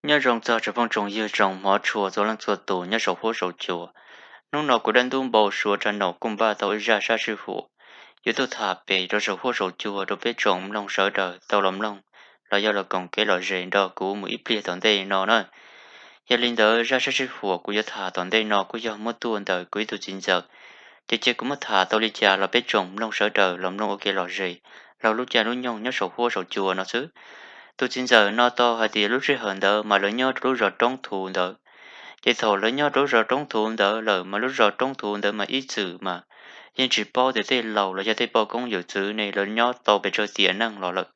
Nyob zoo txog tsoom phooj tsoom ywg tsoom hmov tshua txhua leej txhua tus nyob saum huab saum cua. Hnub no kuv dab ntub npau suav tsa naum kuj npaj tau ib zaj sab sij huam yuav tuaj tham pem rau saum huab saum cua rau peb tsoom mloog sawv daws tau los mloog los yog los koom kev lom zem nrog kuv mus ib pliag tom ntej no na. Yog li ntawd zaj sab sij huam kuv yuav tham tom ntej no kuj yog muab tuaj ntawm kuv ib tug txiv ntxawm. Ces cia kuv muab tham tau li cas los peb tsoom mloog sawv daws los mloog ua kev lom zem laug lub caij lub nyoog nyob saum huab saum cua no xwb. Tus txiv ntxawm no tau hais tias lub sij hawm ntawd mas lawv nyob rau lub zos Roob Thuv ntawd. Ces thaum lawv nyob rau lub zos Roob Thuv ntawd lawm mas lub zos Roob Thuv ntawd mas ib txwm mas yeej tsis paub tias tej laus los yog tej poj koob yawm txwv ne lawv nyob tau pes tsawg tiam neej los lawm.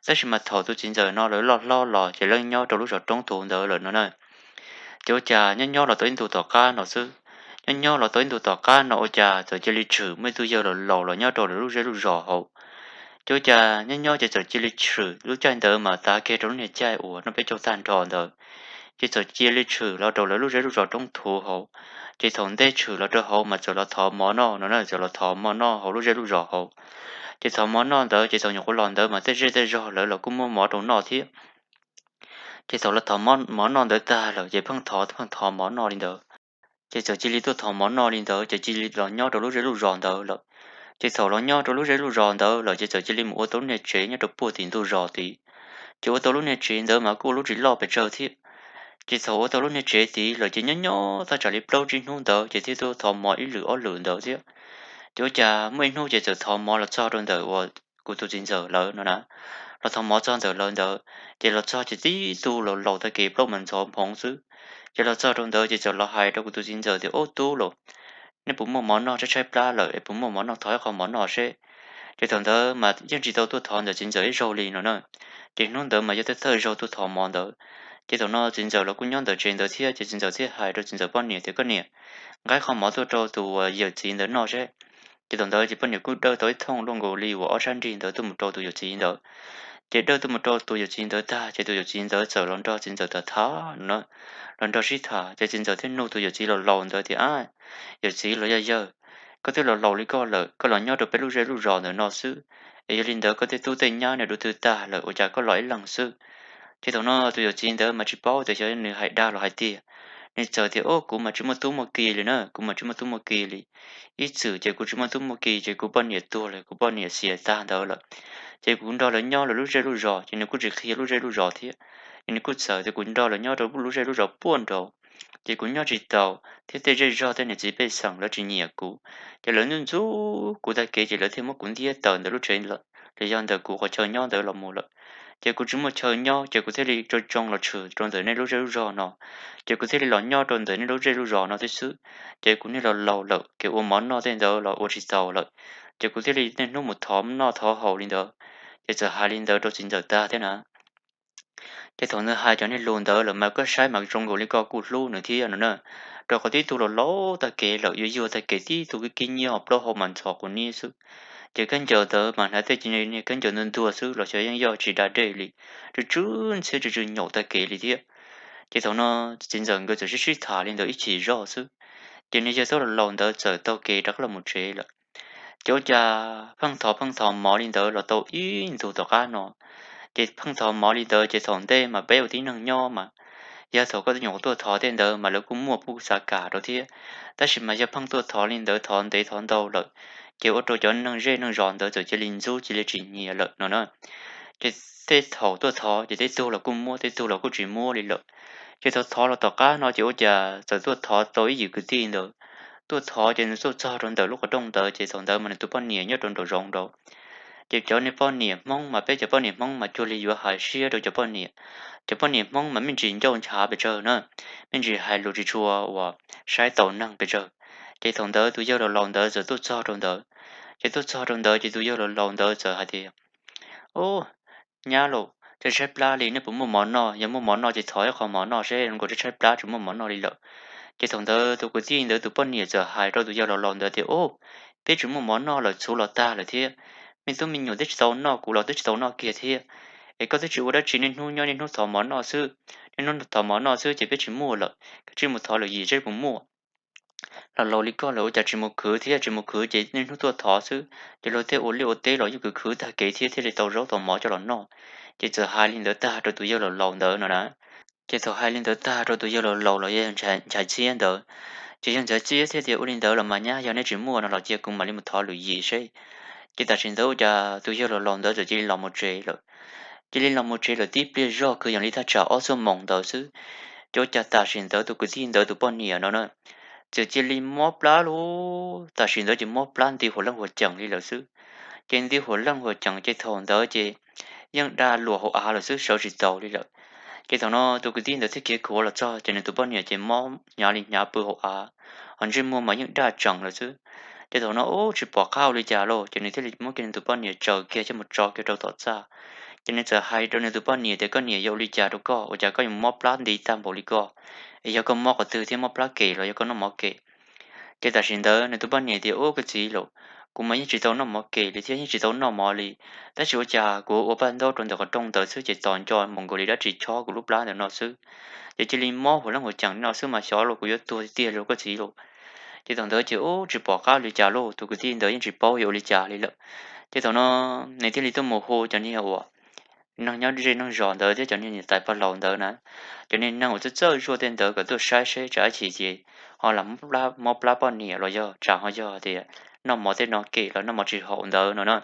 Tab sis mas thaum tus txiv ntxawm no lawv loj hlob los ces lawv nyob rau lub zos Roob Thuv ntawd lawm no na. Ces ua cas nyob nyob los tau ib ntu tom qab no xwb, nyob nyob los tau ib ntu tom qab no ua cas txawm cia li tshwm muaj ib tug yawg laus laus los nyob rau lawv lub zej lub zos hauv. Ces ua cas nyob nyob ces txawm cia li tshwm lub caij ntawd mas tav kiag rau lub niag caij uas noj peb caug tag nrho ntawd. Ces txawm cia li tshwm los rau lawv lub zej lub zos Roob Thuv hauv. Ces thaum ntej tshwm los rau hauv mas txawm los thov mov noj no na, txawm los thov mov noj hauv lub zej lub zos hauv. Ces thov mov noj ntawd ces thaum nyuam qhuav los ntawd mas tej zej tej zog lawv los kuj muaj mov rau noj thiab. Ces thaum los thov mov noj ntawd tag lawm ces pheej thov pheej thov mov noj li ntawd. Ces txawm cia li tuaj thov mov noj li ntawd ces cia li los nyob rau lub zej lub zos ntawd lawm. Ces thaum los nyob rau lub zej lub zos ntawd lawm ces txawm cia li mus ua tau lub niag tsev nyob rau puag tim ntug zos tid. Ces ua tau lub niag tsev ntawd mas kuj ua lub tsis loj pes tsawg thiab. Ces thaum ua tau lub niag tsev tid lawm ces nyob nyob thaj tsam li plaub tsib hnub ntawd ces thiaj tuaj thov mov ib lwm ob lwm ntawd thiab. Ces ua cas muaj ib hnub ces txawm thov mov los txog rau ntawm uas kuv tus txiv ntxawm lawv no na. Los thov mov txog ntawm lawv ntawd ces los txog ces tib tug laus laus tag kev plaub mas ntxhov nphoov xwb. Ces los txog rau ntawd ces txawm los hais rau kuv tus txiv ntxawm tias, Ub tub los, nej puas muaj mov noj tshaib tshaib plab lawm es puas muaj mov noj thov ib qho mov noj seb. Ces thaum ntawd mas yeej tsis tau tuaj thov ntawm txiv ntxawm ib zaug li no na. Ces hnub ntawd mas yog thawj thawj zaug tuaj thov mov ntawd. Ces thaum no txiv ntxawm los kuj nyob ntawm tsev ntawd thiab ces txiv ntxawm thiaj hais rau txiv ntxawm poj niam tias, Koj niam, nqa ib qho mov tuaj rau tus uas yawm txiv ntawd noj seb. Ces thaum ntawd ces poj niam kuj dawj tau ib thooj luaj nkaus li uas ob sab nrig ntawd tuaj mus rau tus yawm txiv ntawd. Ces dawj tuaj mus rau tus yawm txiv ntawd tag ces tus yawm txiv ntawd txawm los nrog txiv ntxawm tham tham no, los nrog sib tham ces txiv ntxawm thiaj nug tus yawm txiv laus laus ntawd tias, Ab, yawm txiv los yog yawg, koj twb laus laus li koj lawm koj los nyob rau peb lub zej lub zos ntawm no xwb, es yog li ntawd koj tej tub tej nyab nws dua twg tag lawm ua cas koj los ib leeg xwb? Ces thaum no tus yawm txiv ntawd mas tsis paub tias xyov nws hais dag los hais tiag. Nws txawm tias, Ub, kuv mas tsis muaj tub muaj ki li na, kuv mas tsis muaj tub muaj ki li. Ib txwm ces kuv tsis muaj tub muaj ki ces kuv poj niam tuag lawm, kuv poj niam xiam tag ntawd lawm. Ces kuv nrog lawv nyob lawv lub zej lub zos ces nws kuj tsis qhia lub zej lub zos thiab. Ces nws kuj txawm tias kuv nrog lawv nyob rau lub zej lub zos puag nraud, ces kuv nyob tsis taus thiab tej zej zog tej niam txiv pej xeem lawv tsis nyiam kuv. Ces lawv ntxub ntxub kuv tag kev ces lawv thiaj muab kuv ntiab tawm ntawm lub tsev los yog ntawm kuv qhov chaw nyob ntawd los mus lawm. Ces kuv tsis muaj chaw nyob ces kuv thiaj li tsoo tsoo los tshwm rau ntawm nej lub zej lub zos no. Ces kuv thiaj li los nyob rau ntawm nej lub zej lub zos no thiab xwb. Ces kuv niag laus laus lawm kev ua mov noj tej ntawd los ua tsis taus lawm. Ces kuv thiaj li niaj hnub mus thov noj thov haus li ntawd. Ces txawm hais li ntawd rau txiv ntxawm tag thiab na. Ces thaum nws hais cov niag lus ntawd lawm mas koj saib mas zoo nkaus li koj kuj hlub nws thiab no na. Rau qhov tib tug laus laus tag kev lawm yuav yuag tag kev tib tug kib kib nyiab ho plaub hau mas ntxhov quav niab xwb. Ces khaub ncaws ntawd mas hnav tej niag khaub ncaws ntuag ntuag xwb los xyov yeej yog tsis da dej li, tsw tsw ntxhiab tsw tsw nyaum tag kev li thiab. Ces thaum no txiv ntxawm nkawd txawm sib sib tham li ntawd ib chim zoj xwb, ces niag yawg tub laus laus ntawd txawm taug kev rov qab los mus tsev lawm. Ces ua cas pheej thov pheej thov mov li ntawd los tau ib ntus tom qab no. Ces pheej thov mov li ntawd ces thaum ntej mas peb ua tib neeg nyob mas yog thaum koj nyuam qhuav tuaj thov tej ntawd mas lawv kuj muaj kuj xav kam rau thiab. Tab sis mas yog pheej tuaj thov li ntawd thov ntev thov ntau lawm, ces ua rau cov neeg zej neeg zos ntawd txawm cia li ntxub cia li tsis nyiam lawm no na. Ces tej thaum tuaj thov ces tej tug los kuj muab tej tug los kuj tsis muab li lawm. Ces thaum thov los tom qab no ces ua cas txawm tuaj thov tau ib yim kwv tij ntawd. Tuaj thov ces nws tuaj txog rau ntawm lub qhov rooj ntawd ces thaum ntawd mas nws tus poj niam nyob rau nraum zoov nraud. Ces cov niag poj niam Hmoob mas peb cov poj niam Hmoob mas cuag li yuav hais siab rau cov poj niam. Cov poj niam Hmoob mas me ntsis ncauj ntshav pes tsawg na, me ntsis hais lus tsis tshua uas saib taus neeg pes tsawg. Ces thaum ntawd tus yawg laus laus ntawd txawm tuaj txog rau ntawd. Ces tuaj txog rau ntawd ces tus yawg laus laus ntawd txawm hais tias, Ub, nyab laus, tshaib tshaib plab li, nej puas muaj mov noj? Yog muaj mov noj ces thov ib qho mov noj seb, zoo nkaus tshaib tshaib plab tsis muaj mov noj li lawm. Ces thaum ntawd tus kwv tij ntawd tus poj niam txawm hais rau tus yawg laus laus ntawd tias, Ub, peb tsis muaj mov noj lawm, txhuv los tag lawm thiab. Me tub me nyuam twb tsis tau noj, kuv los twb tsis tau noj kiag thiab. Es koj twb tsis ua dab tsi, niaj hnub nyob niaj hnub thov mov noj xwb. Niaj hnub thov mov noj xwb ces peb tsis muaj lawm, koj cia li mus thov lawm yim seb puas muaj. Laus laus li koj lawm ua cas tsis mus khwv thiab, tsis mus khwv ces niaj hnub tuaj thov xwb, ces luag tej ua liaj ua teb los yeej khwv khwv tag kev thiab thiaj li tau zaub tau mov coj los noj. Ces txawm hais li ntawd tag rau tus yawg laus laus ntawd no na. Ces thaum hais li ntawd tag rau tus yawg laus laus los yog Nchaiv Txiab ntawd, ces yawg Nchaiv Txiab thiaj tias, Ua li ntawd los mas nyab, yog neb tsis muaj no los cia kuv mam li mus thov lwm yim seb. Ces tam sim ntawd ua cas tus yawg laus laus ntawd txawm cia li los mus tsev lawm. Cia li los mus tsev lawm tib pliag zog kwv yees li thaj tsam ob xuab moos ntawd xwb, ces ua cas tam sim ntawd tus kwv tij ntawd tus poj niam no na, txawm cia li mob plab lug, tam sim ntawd ces mob plab nti huam leej huam ceem li lawm xwb. Ces nti huam leej huam ceem ces thaum ntawd ces yeej dag luam hauv av lawm xwb, sawv tsis taus li lawm. Ces thaum no tus kwv tij ntawd thiaj khiav khuav los txog ces nws tus poj niam ces mob hnyav li hnyav pw hauv av, ho ntsej muag mas yeej daj tseem lawm xwb. Ces thaum no ub tsis pom qab ua li cas lauj, ces nws thiaj li muab kiag nws tus poj niam tsaws kiag coj mus tso kiag rau tom txaj. Ces nws txawm hais rau nws tus poj niam tias, Koj niam, yog ua li cas rau koj, ua cas koj yuav mob plab nti tag npaum li koj? Es yog koj mob qhov twg thiab, mob plab kem los yog koj noj mov kem? Ces tam sim ntawd nws tus poj niam tias, Ub, koj txiv lauj, kuv mas yeej tsis tau noj mov kem li thiab yeej tsis tau noj mov li, tab sis ua cas kuv ua paj ntaub rau ntawm qhov rooj ntawd xwb ces tos nco mus nkaus li dab tsi chob kuv lub plab ntawm no xwb. Ces cia li mob huam leej huam ceem li no xwb mas xyov los kuv yuav tuag tiag tiag li koj txiv lauj. Ces thaum ntawd ces ub tsis pom qab li cas lauj, tus kwv tij ntawd yeej tsis paub yuav ua li cas li lawm. Ces thaum no nws thiaj li tuaj mus hu cov niag uas neeg nyob ze neeg zos ntawd thiab cov niag niam tais pog laus ntawd na, cov niag neeg uas txawj txawj zuaj tej ntawd kom tuaj saib seb tsam ib chim ces ho lam mob plab poj niam los yog tsam ho yog tias noj mov tej no kem los noj mov tsis haum ntawd no na.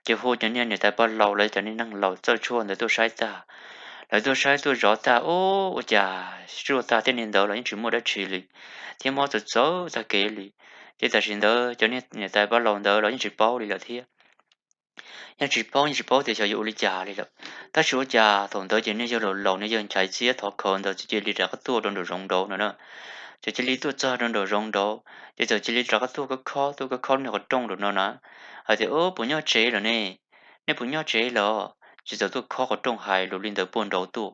Ces hu cov niag niam tais pog laus los cov niag neeg laus txawj tshuaj ntawd tuaj saib tag. Lawv tuaj saib tuaj zov tag, ub, ua cas zuaj tag tej niag ntawd los yeej tsis muaj dab tsi li, thiab mob txawv txawv tag kev li. Ces tam sim ntawd cov niag niam tais pog laus ntawd los yeej tsis paub li lawm thiab. Yeej tsis paub, yeej tsis paub tias xyov yuav ua li cas li lawm. Tab sis ua cas thaum ntawd ces niag yawg laus laus, niag yawg Nchaiv Txiab thov khawv ntawd txawm cia li rov qab tuaj rau nraum zoov nraud no na. Txawm cia li tuaj txog rau nraum zoov nraud, ces txawm cia li rov qab tuaj khob khob, tuaj khob khob niag qhov rooj nraum no na, hais tias, Ub, puas nyob tsev lawm ne? Nej puas nyob tsev lawm? Ces txawm tuaj khob qhov rooj hais lus li ntawd puag nraud tuaj.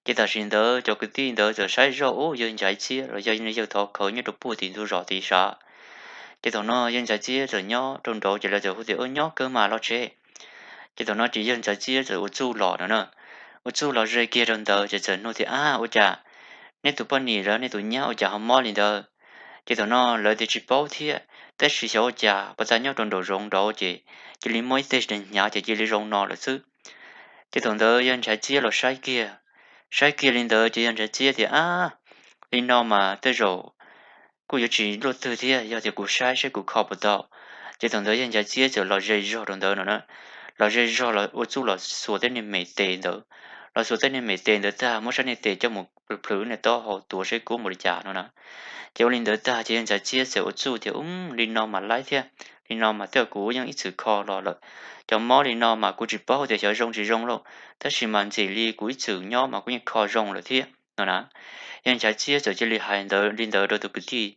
Ces tam sim ntawd cov kwv tij ntawd txawm saib zoj, ub, yawg Nchaiv Txiab los yog niag yawg thov khawv nyob rau puag tim ntug zos tid sav. Ces thaum no yawg Nchaiv Txiab txawm nyob rau nraud ces lawv txawm hu tias, Ub, nyob kawg mas los tsev. Ces thaum no ces yawg Nchaiv Txiab txawm ua txuj los no na, ua txuj los ze kiag rau ntawd ces txawm nug tias, Ab, ua cas nej tus poj niam los nej tus nyab ua cas ho mob li ntawd? Ces thaum no lawv tias tsis paub thiab, tab sis xyov ua cas pas tas nyob rau nraum zoov nraud ces cia li muaj ib teg hnyav ces cia li zoo no lawm xwb. Ces thaum ntawd yawg Nchaiv Txiab los saib kiag, saib kiag li ntawd ces yawg Nchaiv Txiab tias, Ab, li no mas tej zaum kuj yuav tsis luaj twg thiab, yog tias kuv saib seb kuv kho puas tau. Ces thaum ntawd yawg Nchaiv Txiab txawm los ze zog rau ntawd no na, los ze zog los ua txuj los xuas tej niag me tes ntawd, los xuas tej niag me tes ntawd tag muab sab niag tes coj mus plhws plhws niag taub hau tuav seb kub npaum li cas no na. Ces ua li ntawd tag ces yawg Nchaiv Txiab txawm ua txuj tias, Ub, li no mas laib thiab, li no mas tej zaum kuv yeej ib txwm kho los lawm. Cov mob li no mas kuv tsis paub tias xyov zoo tsis zoo lauj, tab sis mas ntxim li kuv ib txwm nyob mas kuv yeej kho zoo lawm thiab no na. Yawg Nchaiv Txiab txawm cia li hais ntawd li ntawd rau tus kwv tij.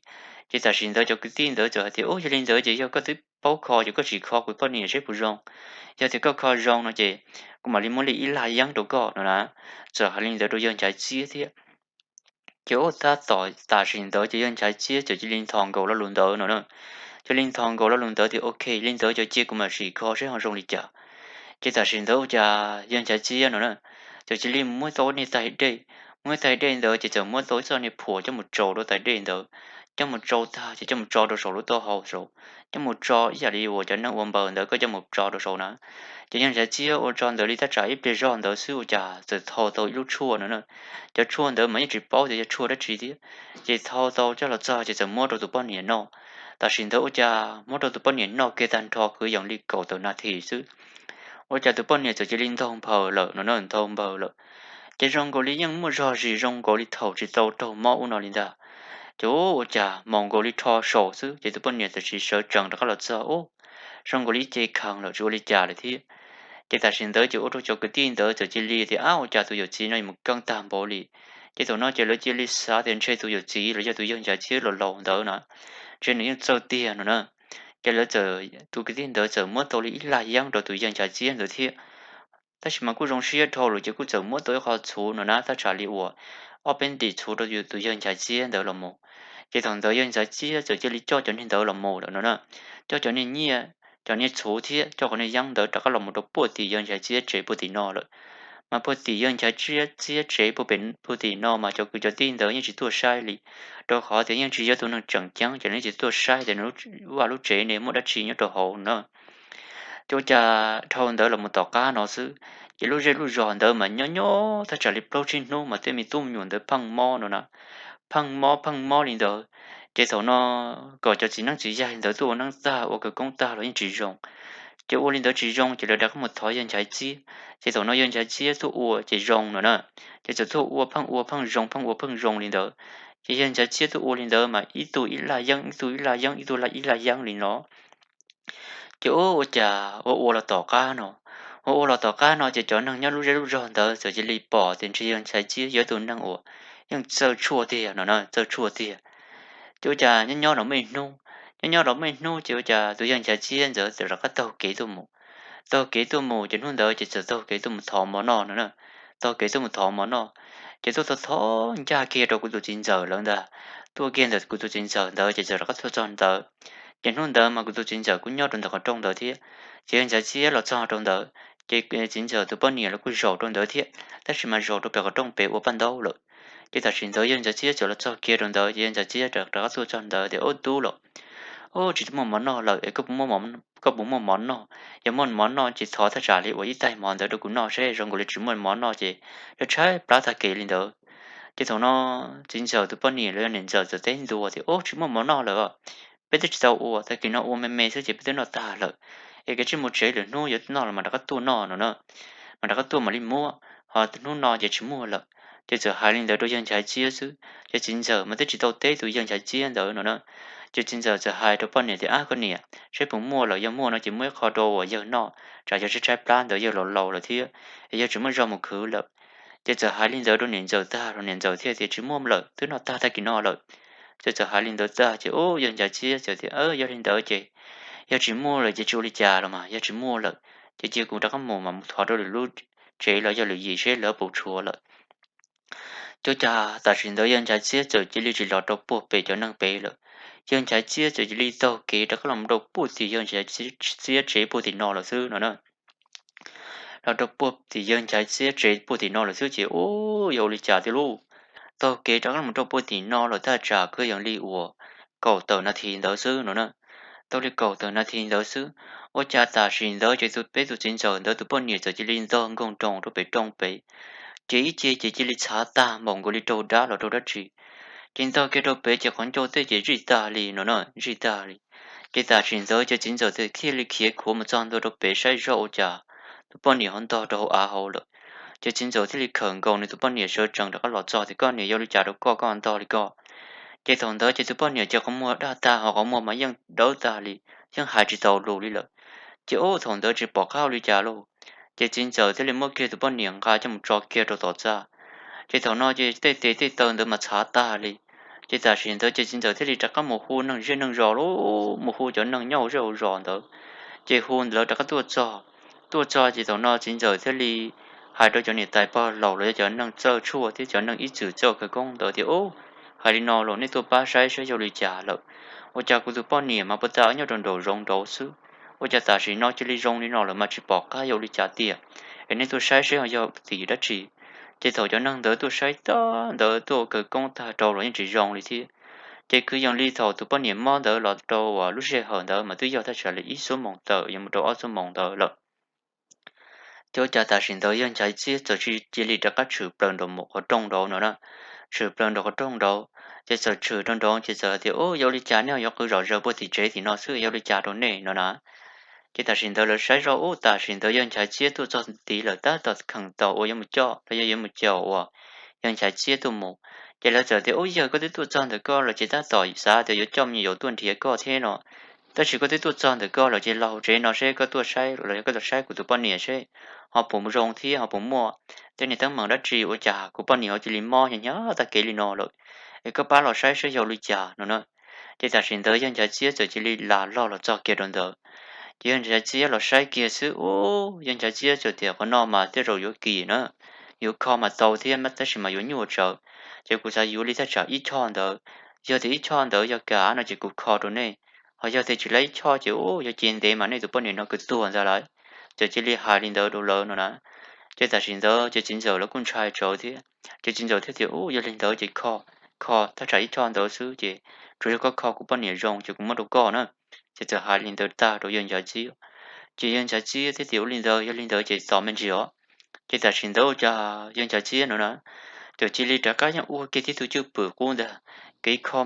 Ces tam sim ntawd cov kwv tij ntawd txawm hais tias, Ub, yog li ntawd ces yog koj twb paub kho ces koj sim kho kuv poj niam seb puas zoo. Yog tias koj kho zoo no ces kuv mam li muab li ib lag yeeb rau koj no na. Txawm hais li ntawd rau yawg Nchaiv Txiab thiab. Ces ub, tab tom tam sim ntawd ces yawg Nchaiv Txiab txawm cia li nthos nkaus lo lus ntawd no na. Cia li nthos nkaus lo lus ntawd tias, Ok, li ntawd ces cia kuv mam sim kho seb ho zoo li cas. Ces tam sim ntawd ua cas yawg Nchaiv Txiab no na, txawm cia li muab tau niag tais dej, muab tais dej ntawd ces txawm muab tau ib txoj niag phuam coj mus tsau rau tais dej ntawd, coj mus tsau tag ces coj mus tso rau saum lub taub hau saud, coj mus tso ib yam li uas cov neeg ua npaws ntawd koj coj mus tso rau saud na. Ces yawg Nchaiv Txiab ua tso ntawd li thaj tsam ib pliag zog ntawd xwb ua cas txawm thau tau ib lub tshuaj no na. Cov tshuaj ntawd mas yeej tsis paub tias yog tshuaj dab tsi thiab. Ces thau tau coj los txog ces txawm muab rau tus poj niam noj. Tam sim ntawd ua cas muab rau tus poj niam noj kiag tag nrho kwv yees li kaum tawm nas this xwb, ua cas tus poj niam txawm cia li ntaug nphaws lawm no na, ntaug nphaws lawm. Ces zoo nkaus li yeej muaj zog zis zoo nkaus li thaum tsis tau raug mob ub no li ntag. Ces ua cas maus nkaus li rho saum xwb ces tus poj niam txawm sis sawv tsees rov qab los txog ub, zoo nkaus li ib ce kheev lawm tsis ua li cas lawm thiab. Ces tam sim ntawd ces ua rau cov kwv tij ntawd txawm cia li tias, Ab, ua cas tus yawm txiv no yuav mus keej tag npaum li? Ces thaum no ces lawv cia li xav tias ntshe tus yawm txiv los yog tus yawg Nchaiv Txiab laus laus ntawd na, ntshe nws yeej txawj tiag no na. Ces lawv txawm, tus kwv tij ntawd txawm muab tau li ib lag yeeb rau tus yawg Nchaiv Txiab ntawd thiab. Tab sis mas kuj zoo siab dhau lawm ces kuj txawm muab tau ib qho txhuv no na, thaj tsam li uas ob peb ntim txhuv rau tus yawg Nchaiv Txiab ntawd los mus. Ces thaum ntawd yawg Nchaiv Txiab txawm cia li coj cov niag ntawd los mus lawm no na, coj cov niag nyiaj, cov niag txhuv thiab coj qhov niag yeeb ntawd rov qab los mus rau puag tim yawg Nchaiv Txiab tsev puag tim no lawm. Mas puag tim yawg Nchaiv Txiab tsev puag pem puag tim no mas cov kwv cov tij ntawd yeej tsis tuaj saib li, rau qhov tias yeej tsis yog tus neeg tseem ceeb ces yeej tsis tuaj saib tias nws lub vaj lub tsev ne muaj dab tsi nyob rau hauv na. Ces ua cas dhau ntawd los mus tom qab no xwb, Ces lub zej lub zog ntawd mas nyob nyob thaj tsam li plaub tsib hnub mas tej me tub me nyuam ntawd pheej mob no na, pheej mob pheej mob li ntawd. Ces thaum no kom cov txiv neeb txiv yaig ntawd tuaj ua neeb tag ua khawv koob tag los yeej tsis zoo. Ces ua li ntawd tsis zoo ces lawv rov qab mus thov yawg Nchaiv Txiab. Ces thaum no yawg Nchaiv Txiab tuaj ua ces zoo no na. Ces txawm tuaj ua pheej ua pheej zoo pheej ua pheej zoo li ntawd. Ces yawg Nchaiv Txiab tuaj ua li ntawd mas ib tug ib laj yeeb, ib tug ib laj yeeb, ib tug ib laj yeeb li no. Ces ua cas ua ua los tom qab no, ua ua los tom qab no ces cov neeg nyob lub zej lub zog ntawd txawm cia li pom tias ntshe yawg Nchaiv Txiab yog ib tug neeg uas yeej txawj tshuaj tiag no na, txawj tshuaj tiag. Ces ua cas nyob nyob los muaj ib hnub, nyob nyob los muaj ib hnub ces ua cas tus yawg Nchaiv Txiab ntawd txawm rov qab taug kev tuaj mus. Taug kev tuaj mus ces hnub ntawd ces txawm taug kev tuaj mus thov mov noj no na. Taug kev tuaj mus thov mov noj, ces tuaj thov thov ncaj kiag rau kuv tus txiv ntxawm lawv ntag. Tuaj kiag ntawm kuv tus txiv ntxawm ntawd ces txawm rov qab tuaj txog ntawd. Ces hnub ntawd mas kuv tus txiv ntxawm kuj nyob rau ntawm qhov rooj ntawd thiab. Ces yawg Nchaiv Txiab los txog rau ntawd, ces txiv ntxawm tus poj niam los kuj zaum rau ntawd thiab, tab sis mas zaum rau pem qhov rooj pem ua paj ntaub lawm. Ces tam sim ntawd yawg Nchaiv Txiab txawm los txog kiag rau ntawd ces yawg Nchaiv Txiab rov qab tuaj txog ntawd tias, Ob tub los, o, tsis muaj mov noj lawm es koj puas muaj mov noj? Yog muaj mov noj ces thov thaj tsam li ua ib tais mov ntawd rau kuv noj seb, zoo nkaus li tsis muaj mov noj ces tshaib plab tag kev li ntawd. Ces thaum no txiv ntxawm tus poj niam los yog niam ntxawm txawm teb ntua tias, Ob, tsis muaj mov noj lawm, peb twb tsis tau ua, tag kis no ua me me xwb ces peb twb noj tag lawm. Es kev tsij mus tsev lwm hnub yuav noj los mam rov qab tuaj noj no na, mam rov qab tuaj mam li muab, ho hnub no ces tsis muaj lawm. Ces txawm hais li ntawd rau yawg Nchaiv Txiab xwb, ces txiv ntxawm mas twb tsis tau teb tus yawg Nchaiv Txiab ntawd no na. Ces txiv ntxawm txawm hais rau poj niam tias, Ab koj niam, seb puas muaj lawm, yog muaj no ces muab ib qho rau uas yawg noj, tsam yog tshaib tshaib plab ntawd yawg laus laus lawm thiab, es yawg tsis muaj zog mus khwv lawm. Ces txawm hais li ntawd rau niam ntxawm tag los niam ntxawm thiaj tias, Tsis muaj lawm, twb noj tag tag kis no lawm. Ces txawm hais li ntawd tag ces, o, yawg Nchaiv Txiab txawm tias, Yog li ntawd ces yog tsis muaj lawm ces tsis ua li cas los mas, yog tsis muaj lawm ces cia kuv rov qab mus mas mus thov rau lwm lub tsev los yog lwm yim seb lawv puas tshuav lawm. Ces ua cas tam sim ntawd yawg Nchaiv Txiab txawm cia li tsis los rau puag pem cov neeg pem lawm. Yawg Nchaiv Txiab txawm cia li taug kev rov qab los rau puag tim yawg Nchaiv Txiab tsev puag tim no lawm xwb no na. Los rau puag tim yawg Nchaiv Txiab tsev puag tim no lawm xwb ces, u, yog ua li cas tiag lauj? Taug kev rov qab los rau puag tim no lawm thaj tsam kwv yees li uas kaum tawm nas this ntawd xwb no na. Taug li kaum tawm nas this ntawd xwb, ua cas tam sim ntawd ces tus peb tus txiv ntxawm ntawd tus poj niam txawm cia li ntog nkoog nroos rau pem rooj pem. Ces ib ce ces cia li txhav tag npaum nkaus li raug dab los raug dab tsi. Ces ntog kiag rau pem ces qhov ncauj tej ces zij tag li no na, zij tag li. Ces tam sim ntawd ces txiv ntxawm thiaj li khiav khuav mus txog ntua rau pem saib zoj ua cas tus poj niam ho ntog rau hauv av hauv lawm. Ces txiv ntxawm thiaj li khawm nkaus nws tus poj niam sawv tsees rov qab los txog tias, Koj niam, yog li cas rau koj, koj ntog li koj? Ces thaum ntawd ces tus poj niam ces qhov muag daj tag ho qhov muag mas yeej dawb tag li, yeej hais tsis tau lus li lawm. Ces ub, thaum ntawd tsis pom qab ua li cas lauj. Ces txiv ntxawm thiaj li muab kiag tus poj niam nqa coj mus tso kiag rau tom txaj. Ces thaum no ces tej tes tej taw ntawd mas txhav tag li. Ces tam sim ntawd ces txiv ntxawm thiaj li rov qab mus hu neeg zej neeg zos lauj, mus hu cov neeg nyob hauv zej hauv zos ntawd. Ces hu lawv rov qab tuaj txog. Tuaj txog ces thaum no txiv ntxawm thiaj li hais rau cov niam tais pog laus los yog cov neeg txawj tshuaj thiab cov neeg ib txwm txawj khawv koob ntawd tias, Ub, hais li no los nej tuaj pab saib saib yog li cas lawm. Ua cas kuv tus poj niam mas puag ta nyob rau nraum zoov nraud xwb, ua cas tam sim no cia li zoo li no lawm mas tsis pom qab yog li cas tiag. Es nej tuaj saib saib yog vim dab tsi. Ces thaum cov neeg ntawd tuaj saib tag ntawd tuaj khawv koob tag rau los yeej tsis zoo li thiab. Ces kwv yees li thaum tus poj niam mob ntawd los rau lub sij hawm ntawd mas twb yog thaj tsam li ib xuab moos tawm yuav mus rau ob xuab moos ntawd lawm. Ces ua cas tam sim ntawd yawg Nchaiv Txiab txawm cia li rov qab tshwm plaws nraum qhov rooj nraud no na. Tshwm plaws nraum qhov rooj nraud, ces txawm tshwm rau nraud ces txawm tias, Ub, yog li cas nej yuav qw zom zaws puag tim tsev tim no xwb, yog li cas rau nej no na? Ces tam sim ntawd lawv saib zoj, ub, tam sim ntawd yawg Nchaiv Txiab tuaj txog tid lawm, tab tom kheem tau uas yuav mus coj los yog yuav mus caum uas yawg Nchaiv Txiab tuaj mus. Ces lawv txawm tias, Ub, yawg, koj twb tuaj txog ntawm koj lawm ces tab tom xav tias yuav coj me nyuam tuaj nrhiav koj thiab no, tab sis koj twb tuaj txog ntawm koj lawm ces los hauv tsev no seb koj tuaj saib los yog koj tuaj saib kuv tus poj niam seb ho puas zoo thiab ho puas muaj tej niag teeb meem dab tsi ua cas kuv poj niam ho cia li mob hnyav hnyav tag kev li no lawm. Es koj pab los saib saib yog li cas no na. Ces tam sim ntawd yawg Nchaiv Txiab txawm cia li lam log los txog kiag rau ntawd. Ces yawg Nchaiv Txiab los saib kiag xwb, ub, yawg Nchaiv Txiab txawm tias, Qhov no mas tej zaum yuav kim na, yuav kho mas tau thiab tab sis mas yuav nyuaj tsawv. Ces kuv xav yuav li thaj tsam ib choj ntawd. Yog tias ib choj ntawd yog kam no ces kuv kho rau nej, ho yog tias tsis laib ib choj ces, ub, yog cia ntev mas nej tus poj niam no kwv tuag ntag lauj. Txawm cia li hais li ntawd rau lawv no na. Ces tam sim ntawd ces txiv ntxawm lawv kuj ntshai tsawv thiab. Ces txiv ntxawm thiaj tias, Ub, yog li ntawd ces kho, kho thaj tsam ib choj ntawd xwb ces tsuas yog koj kho kuv poj niam zoo ces kuv muab rau koj na. Ces txawm hais li ntawd tag rau yawg Nchaiv Txiab. Ces yawg Nchaiv Txiab thiaj tias, Ua li ntawd, yog li ntawd ces tos me ntsis os. Ces tam sim ntawd ua cas yawg Nchaiv Txiab no na, txawm cia li rov qab yeej ua kiag tib tug cwj pwm qub ntag. Kev kho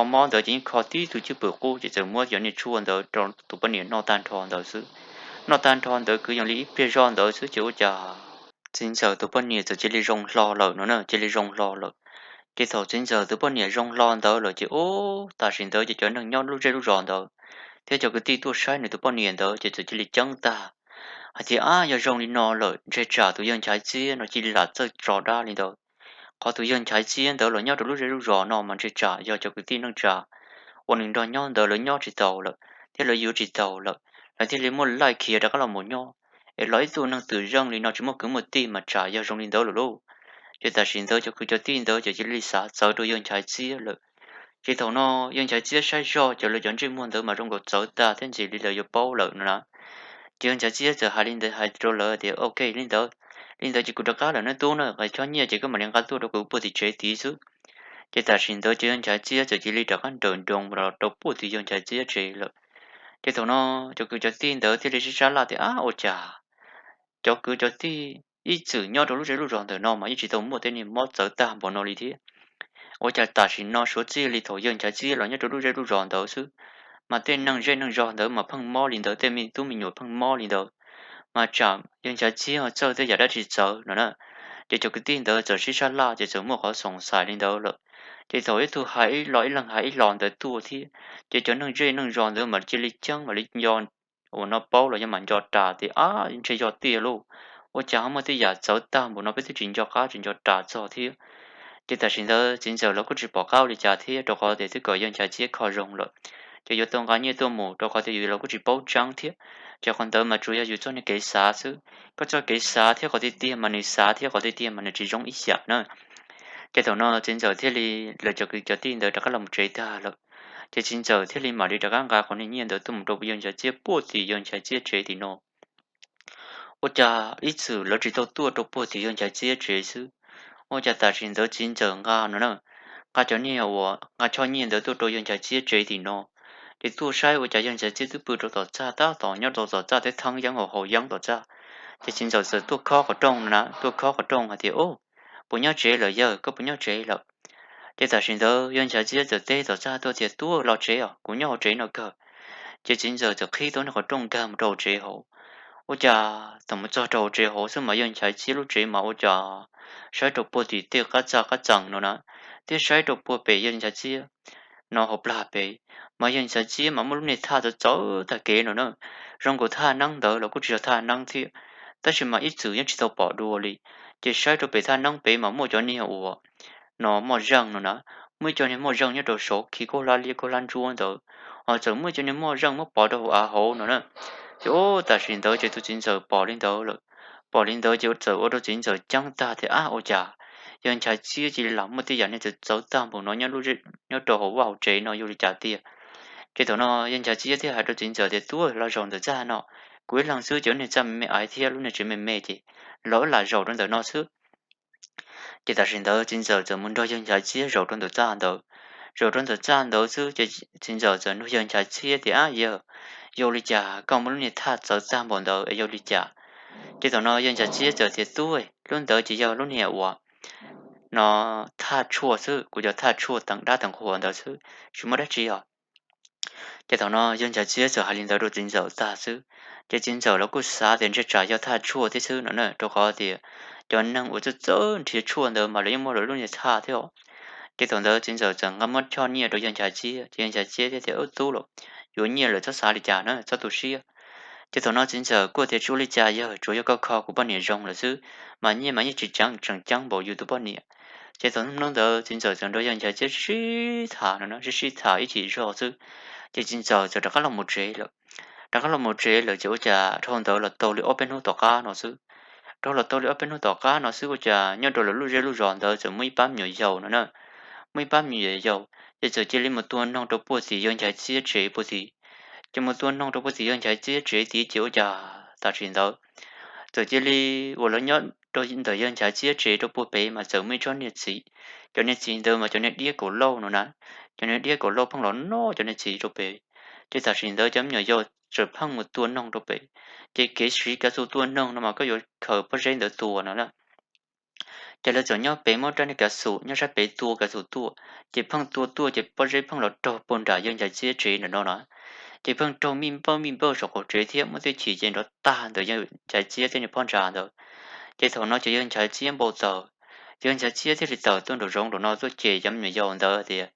mob ntawd ces yeej kho tib tug cwj pwm qub ces txawm muab cov niag tshuaj ntawd rau tus poj niam noj tag nrho ntawd xwb. Noj tag nrho ntawd kwv yees li ib pliag zog ntawd xwb ces ua cas txiv ntxawm tus poj niam txawm cia li zoo hlo lawm no na, cia li zoo hlo lawm. Ces thaum txiv ntxawm tus poj niam zoo hlo ntawd lawm ces ub, tam sim ntawd ces cov neeg nyob lub zej lub zos ntawd thiab cov kwv tij tuaj saib nws tus poj niam ntawd ces txawm cia li ceeb tag hais tias, ab, yog zoo li no lawm ntshe tsam tus yawg Nchaiv Txiab no cia li lam txawj tso dab li ntawd. Qhov tus yawg Nchaiv Txiab ntawd los nyob rau lub zej lub zos no mas ntshe tsam yog cov kwv tij neej tsa uas nws nrog nyob ntawd lawv nyob tsis taus lawm thiab lawv yuav tsis taus lawm, lawv thiaj li muaj laij khiav rov qab los mus nyob. Es los ib tug neeg twm zeej li no tsis muaj kwv muaj tij mas tsam yog zoo li ntawd lawm lauj. Ces tam sim ntawd cov kwv cov tij ntawd ces cia li xav txawv rau yawg Nchaiv Txiab lawm. Ces thaum no yawg Nchaiv Txiab saib zog ces lawv cov ntsej muag ntawd mas zoo nkaus txawv tag thiab ntxim li lawv yuav paub lawm no na. Ces yawg Nchaiv Txiab txawm hais li ntawd hais rau lawv tias, ok, li ntawd, li ntawd ces kuv rov qab lawm nawb tub na, qhov choj nyiaj ces koj mam li nqa tuaj rau kuv puag tim tsev tid xwb. Ces tam sim ntawd ces yawg Nchaiv Txiab txawm cia li rov qab nrawm nroos los rau puag tim yawg Nchaiv Txiab tsev lawm. Ces thaum no cov kwv cov tij ntawd thiaj li sib sab laj tias, ab, ua cas cov kwv cov tij ib txwm nyob rau lub zej lub zos ntawm no mas yeej tsis tau muaj tej niag mob txawv tag npaum no li thiab. Ua cas tam sim no suav txij li thaum yawg Nchaiv Txiab los nyob rau lub zej lub zos ntawd xwb, mas tej neeg zej neeg zos ntawd mas pheej mob li ntawd, tej me tub me nyuam pheej mob li ntawd, mas tsam yawg Nchaiv Txiab txawj tej yam dab tsi txawv no na. Ces cov kwv tij ntawd txawm sib sab laj ces txawm muaj qhov xoom xais li ntawd lawm. Ces thaum ib tug hais ib lo ib leeg hais ib lo ntawd tuaj thiab, ces cov neeg zej neeg zos ntawd mam cia li ceeb mam li nco, uas no paub los yog mam nco ras tias, ab, ntshe yog tiag lauj, ua cas ho muaj tej yam txawv tag npaum no peb twb tsis nco qab tsis nco ras txog thiab. Ces tam sim ntawd txiv ntxawm los kuj tsis pom qab ua li cas thiab rau qhov tias twb kom yawg Nchaiv Txiab kho zoo lawm, ces yuav tau nqa nyiaj tuaj mus rau qhov tias yus los kuj tsis paub tseeb thiab. Ces qhov ntawd mas tsuas yog yus txoj niag kev xav xwb, koj txoj kev xav thiab qhov tiag tiag mas nws xav thiab qhov tiag tiag mas nws tsis zoo ib yam na. Ces thaum no txiv ntxawm thiaj li, lawv cov kwv cov tij ntawd rov qab los mus tsev tag lawm, ces txiv ntxawm thiaj li mam li rov qab nqa qhov niag nyiaj ntawd tuaj mus rau yawg Nchaiv Txiab puag tim yawg Nchaiv Txiab tsev tim no. Ua cas ib txwm lawv tsis tau tuaj rau puag tim yawg Nchaiv Txiab tsev xwb, ua cas tam sim ntawd txiv ntxawm nqa no na, nqa cov niag uas nqa choj nyiaj ntawd tuaj rau yawg Nchaiv Txiab tsev tim no. Ces tuaj saib ua cas yawg Nchaiv Txiab twb pw rau tom txaj tab tom nyob rau tom txaj thiab theeb yeeb haus haus yeeb tom txaj. Ces txiv ntxawm txawm tuaj khob qhov rooj no na, tuaj khob qhov rooj hais tias, ub, puas nyob tsev lawm yawg, koj puas nyob tsev lawm? Ces tam sim ntawd yawg Nchaiv Txiab txawm teb tom txaj tuaj tias, tub, los tsev os, kuv nyob hauv tsev no kawg. Ces txiv ntxawm txawm qhib tau niag qhov rooj nkag mus rau hauv tsev hauv. Ua cas thaum mus txog rau hauv tsev hauv xwb mas yawg Nchaiv Txiab lub tsev mas ua cas saib rau puag tim tej qab txaj qab txees no na, thiab saib rau puag pem yawg Nchaiv Txiab no hauv plag pem, mas yawg Nchaiv Txiab mas muaj lub niag thaj txawv txawv tag kev no na, zoo nkaus thaj neeb ntawd los kuj tsis yog thaj neeb thiab, tab sis mas ib txwm yeej tsis tau pom dua li. Ces saib rau pem thaj neeb pem mas muaj cov niag uas no moj zeej no na, muaj ib co niag moj zeej nyob rau saud khi kaub hlab liab kaub hlab ntsuab ntawd, ho txawm muaj ib co niag moj zeej muab pov rau hauv av hauv no na. Ces ub, tam sim ntawd ces tus txiv ntxawm pom li ntawd lawm, pom li ntawd ces txawm ua rau txiv ntxawm ceeb tag tias, ab, ua cas yawg Nchaiv Txiab cia li lam muaj tej yam niag txawv txawv tag npaum no nyob rau hauv vaj hauv tsev no yog li cas tiag? Ces thaum no yawg Nchaiv Txiab thiaj hais rau txiv ntxawm tias, tub, los zaum ntawm txaj no, kuv ib leeg xwb ces lub niag txaj me me aiv thiab lub niag tsev me me ces los wb lam zaum rau ntawm no xwb. Ces tam sim ntawd txiv ntxawm txawm mus nrog yawg Nchaiv Txiab zaum rau ntawm txaj ntawd. Zaum rau ntawm txaj ntawd xwb ces txiv ntxawm txawm nug yawg Nchaiv Txiab tias, ab yawg, yog li cas koj muaj lub niag thaj txawv tag npaum ntawd es yog li cas? Ces thaum no yawg Nchaiv Txiab txawm tias, tub, lub ntawd ces yog lub niag uas no thaj tshuaj xwb, kuv cov thaj tshuaj teev dab teev qhuas ntawd xwb, tsis muaj dab tsi os. Ces thaum no yawg Nchaiv Txiab txawm hais li ntawd rau txiv ntxawm tag xwb, ces txiv ntxawm los kuj xav tias ntshe tsam yog thaj tshuaj thiab xwb no na, rau qhov tias cov neeg uas txawj txawj nrhiav tshuaj ntawd mas lawv yeej muaj lawv lub niag thaj thiab os. Ces thaum ntawd txiv ntxawm txawm nqa muab choj nyiaj rau yawg Nchaiv Txiab, ces yawg Nchaiv Txiab thiaj tias, ub tub lauj, yuav nyiaj lawm txhob xav li cas na, txhob tu siab. Ces thaum no txiv ntxawm kuj tias, tsis ua li cas yawg, tsuas yog koj kho kuv poj niam zoo lawm xwb, mas nyiaj mas yeej tsis tseem ceeb npaum yus tus poj niam. Ces thaum hnub ntawd txiv ntxawm txawm nrog yawg Nchaiv Txiab sib sib tham no, sib sib tham ib chim zog xwb, ces txiv ntxawm txawm rov qab los mus tsev lawm. Rov qab los mus tsev lawm ces ua cas dhau ntawd los tau li ob peb hnub tom qab no xwb. Dhau los tau li ob peb hnub tom qab no xwb ua cas nyob rau lawv lub zej lub zos ntawd txawm muaj ib pab me nyuam yaus no na, muaj ib pab me nyuam yaus, ces txawm cia li mus tua noog rau puag tim yawg Nchaiv Txiab tsev puag tim. Ces mus tua noog rau puag tim yawg Nchaiv Txiab tsev tid ces ua cas tam sim ntawd txawm cia li uas lawv nyob rau ntawm yawg Nchaiv Txiab tsev rau puag pem mas txawm muaj ib tsob niag txiv. Cov niag txiv ntawd mas cov niag diab kaum lauj no na, cov niag diab kaum lauj pheej los noj cov niag txiv rau pem. Ces tam sim ntawd cov me nyuam yaus txawm pheej mus tua noog rau pem. Ces kev siv kav xus tua noog no mas koj yuav khaws pob zeb ntawd tua no na. Ces lawv txawm nyob pem muab rab niag kav xus nyob sab pem tua kav xus tuaj, ces pheej tua tuaj ces pob zeb pheej los raug puag nram yawg Nchaiv Txiab tsev ntawm no na. Ces pheej raug mij npawj mij npawj saum qaum tsev thiab muab tej chim ces nrov tag ntawm yawg Nchaiv Txiab thiab niag phab ntsa ntawd. Ces thaum no ces yawg Nchaiv Txiab npau taws, yawg Nchaiv Txiab thiaj li tawm tuaj nraum zoov nraum no tuaj cem cov me nyuam yaus ntawd tias,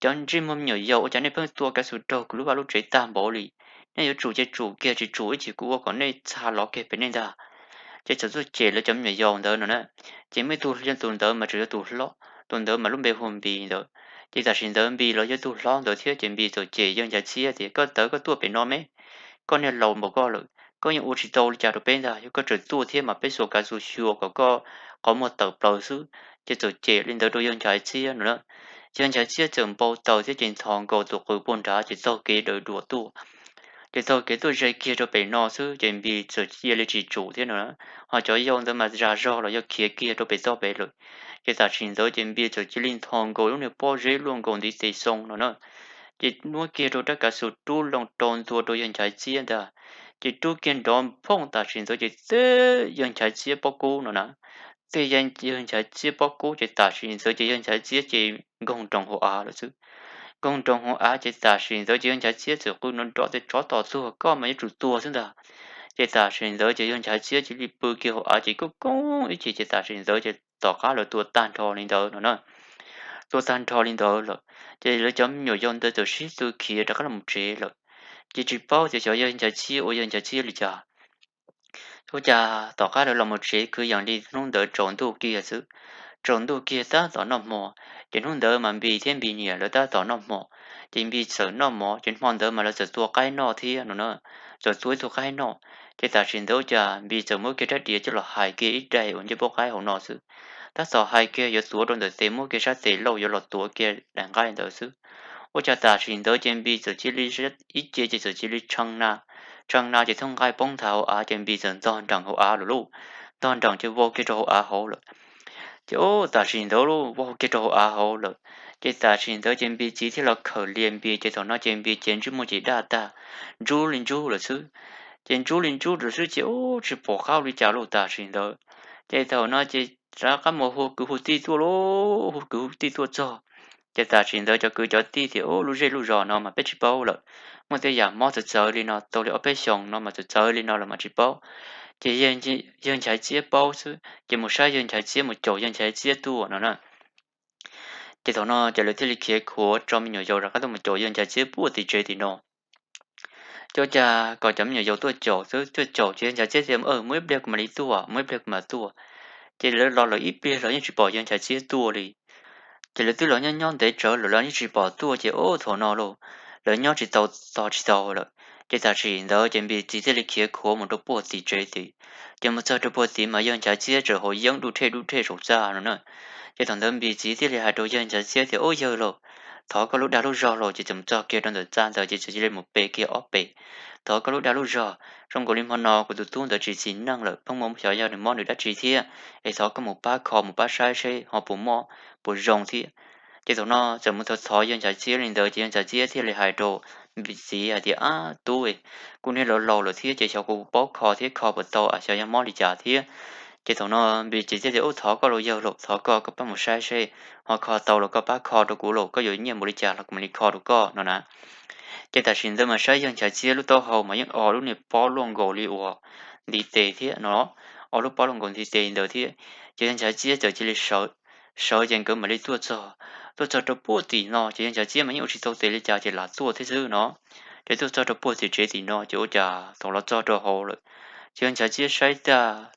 cov ntsej muag me nyuam yaus, ua cas nej pheej tua kav xus raug kuv lub vaj lub tsev tag npaum li? Nej yuav tsum ces tsum kiag, tsis tsum ib chim kuv ua kom nej txha los kiag pem nej ntag. Ces txawm tuaj cem lawv cov me nyuam yaus ntawd no na. Ces muaj ib tug yog tus ntawd mas tseem yog tus hlob, tus ntawd mas lub npe hu Npis ntawd. Ces tam sim ntawd Npis los yog tug hlob ntawd thiab ces Npis txawm cem yawg Nchaiv Txiab tias, koj tawv koj tuaj pem no me, koj niag laus npaum koj lawm, koj yeej ua tsis tau li cas rau peb ntag, yog koj tseem tuaj thiab mas peb xuas kav xus xyuas kom koj qhov muag tawm plaws xwb. Ces txawm cem li ntawd rau yawg Nchaiv Txiab no na. Yawg Nchaiv Txiab txawm npau taws thiab ces nthos nkaus tus qws puag nrad ces taug kev daws duam tuaj. Ces taug kev tuaj ze kiag rau pem no xwb ces Npis txawm cia li tsis tsum thiab no na. Ho cov yau ntawd mas zas zog los yog khiav kiag rau pem toj pem lawm. Ces tam sim ntawd ces Npis txawm cia li nthos nkaus lub niag pob zeb luaj nkaus ntiv tes xoo no na. Ces muab kiag rau rab kav xus rub loo rau ntua rau yawg Nchaiv Txiab ntag. Ces rub kiag nrov phooj tam sim ntawd ces teb yawg Nchaiv Txiab pob kub no na. Teb yawg Nchaiv Txiab pob kub ces tam sim ntawd ces yawg Nchaiv Txiab ces nkoog nroos hauv av lawm xwb. Nkoog nroos hauv av ces tam sim ntawd ces yawg Nchaiv Txiab txawm qw nrov nrov tias, tsov tom tuag, koj mas yuav tsum tuag xwb ntag. Ces tam sim ntawd ces yawg Nchaiv Txiab cia li pw kiag hauv av ces kub koob ib chim ces tam sim ntawd ces tom qab lawv tua tag nrho li ntawd no na. Tua tag nrho li ntawd lawm, ces lawv cov me nyuam yaus ntawd txawm sib tw khiav rov qab los mus tsev lawm. Ces tsis paub tias xyov yawg Nchaiv Txiab ua yawg Nchaiv Txiab li cas. Ua cas tom qab lawv los mus tsev kwv yees li hnub ntawd tsaus ntuj kiag xwb. Tsaus ntuj kiag tab tom noj hmo, ces hnub ntawd mas Npis thiab Npis niam lawv tab tom noj hmo. Ces Npis txawm noj mov ces hmo ntawd mas lawv txawm tua qaib noj thiab no na. Txawm tua ib tug qaib noj, ces tam sim ntawd ua cas Npis txawm muab kiag rab riam coj los hais kiag ib daim uas ncej puab qaib hauv no xwb. Tab tom hais kiag yuav tuav rau ntawm tes, muab kiag sab tes lauj yuav los tuav kiag daim nqaij ntawd xwb. Ua cas tam sim ntawd ces Npis txawm cia li ib ce ces txawm cia li tshee na, tshee na ces thooj nqaij poob nthav hauv av ces Npis txawm ntog nrees hauv av lawm lauj. Ntog nrees ces vau kiag rau hauv av hauv lawm. Ces ub tam sim ntawd lauj, vau kiag rau hauv av hauv lawm. Ces tam sim ntawd ces Npis txiv thiaj los khawm lias Npis, ces thaum no ces Npis ces ntsej muag ces daj tag, ntsub li ntsub lawm xwb. Ces ntsub li ntsub lawm xwb ces ub tsis pom qab ua li cas lauj tam sim ntawd. Ces thaum no ces rov qab mus hu kwv hu tij tuaj lauj, hu kwv hu tij tuaj txog. Ces tam sim ntawd cov kwv cov tij tias, ub, lub zej lub zos no mas peb tsis paub lawm, muaj tej yam mob txawv txawv li no tau li ob peb xyoos no mas txawv txawv li no lawm mas tsis paub. Ces yawg Nchaiv Txiab paub xwb, ces mus saib yawg Nchaiv Txiab, mus caum yawg Nchaiv Txiab tuaj no na. Ces thaum no ces lawv thiaj li khiav khuav tso me nyuam yaus rov qab tuaj mus caum yawg Nchaiv Txiab puag tim tsev tim no. Ces ua cas kom cov me nyuam yaus tuaj caum xwb, tuaj caum ces yawg Nchaiv Txiab tias, muaj ib pliag kuv mam li tuaj, muaj ib pliag kuv mam tuaj. Ces lawv los lawm ib pliag los yeej tsis pom yawg Nchaiv Txiab tuaj li. Ces lawv twb los nyob nyob ntev tsawv lawm los yeej tsis pom tuaj ces ub thaum no lauj, lawv nyob tsis tau, tos tsis tau lawm. Ces tam sim ntawd ces Npis txiv thiaj li khiav khuav mus rau puag tim tsev tid. Ces mus txog rau puag tid mas yawg Nchaiv Txiab tseem haus yeeb dub rhe dub rhe saum txaj no na. Ces thaum ntawd Npis txiv thiaj li hais rau yawg Nchaiv Txiab tias, ub yawg lauj, thov koj lub dag lub zog lauj. Ces txawm mus txog kiag rau ntawm txaj ntawd ces txawm cia li mus pe kiag ob pem, thov koj lub dag lub zog, zoo nkaus li hmo no kuv tus tub ntawd tsis txiv neej lawm, pheej muaj xyov yog nws mob nws dab tsi thiab, es thov koj mus pab kho mus pab saib seb ho puas mob puas zoo thiab. Ces thaum no txawm mus thov thov yawg Nchaiv Txiab li ntawd ces yawg Nchaiv Txiab thiaj li hais rau Npis txiv hais tias, ab tub, kuv niag laus laus lawm thiab ces xyov kuv paub kho thiab kho puas tau, xyov yog mob li cas thiab. Ces thaum no Npis txiv thiaj tias, ub thov koj lauj yawg lauj, thov koj, koj pab mus saib seb ho kho tau los koj pab kho rau kuv lauj, koj yuav nyiaj npaum li cas los kuv mam li kho rau koj no na. Ces tam sim ntawd mas saib yawg Nchaiv Txiab lub taub hau mas yeej o lub niag pob luaj nkaus li uas ntiv tes thiab no, o lub pob luaj nkaus ntiv tes ntawd thiab. Ces yawg Nchaiv Txiab txawm cia li sawv, sawv ces nkawd mam li tuaj txog, tuaj txog rau puag tim no ces yawg Nchaiv Txiab mas yeej ua tsis tau tes li cas ces lam tuaj thiab xwb no. Ces tuaj txog rau puag tim tsev tim no ces ua cas thaum los txog rau hauv lawm, ces yawg Nchaiv Txiab saib tag,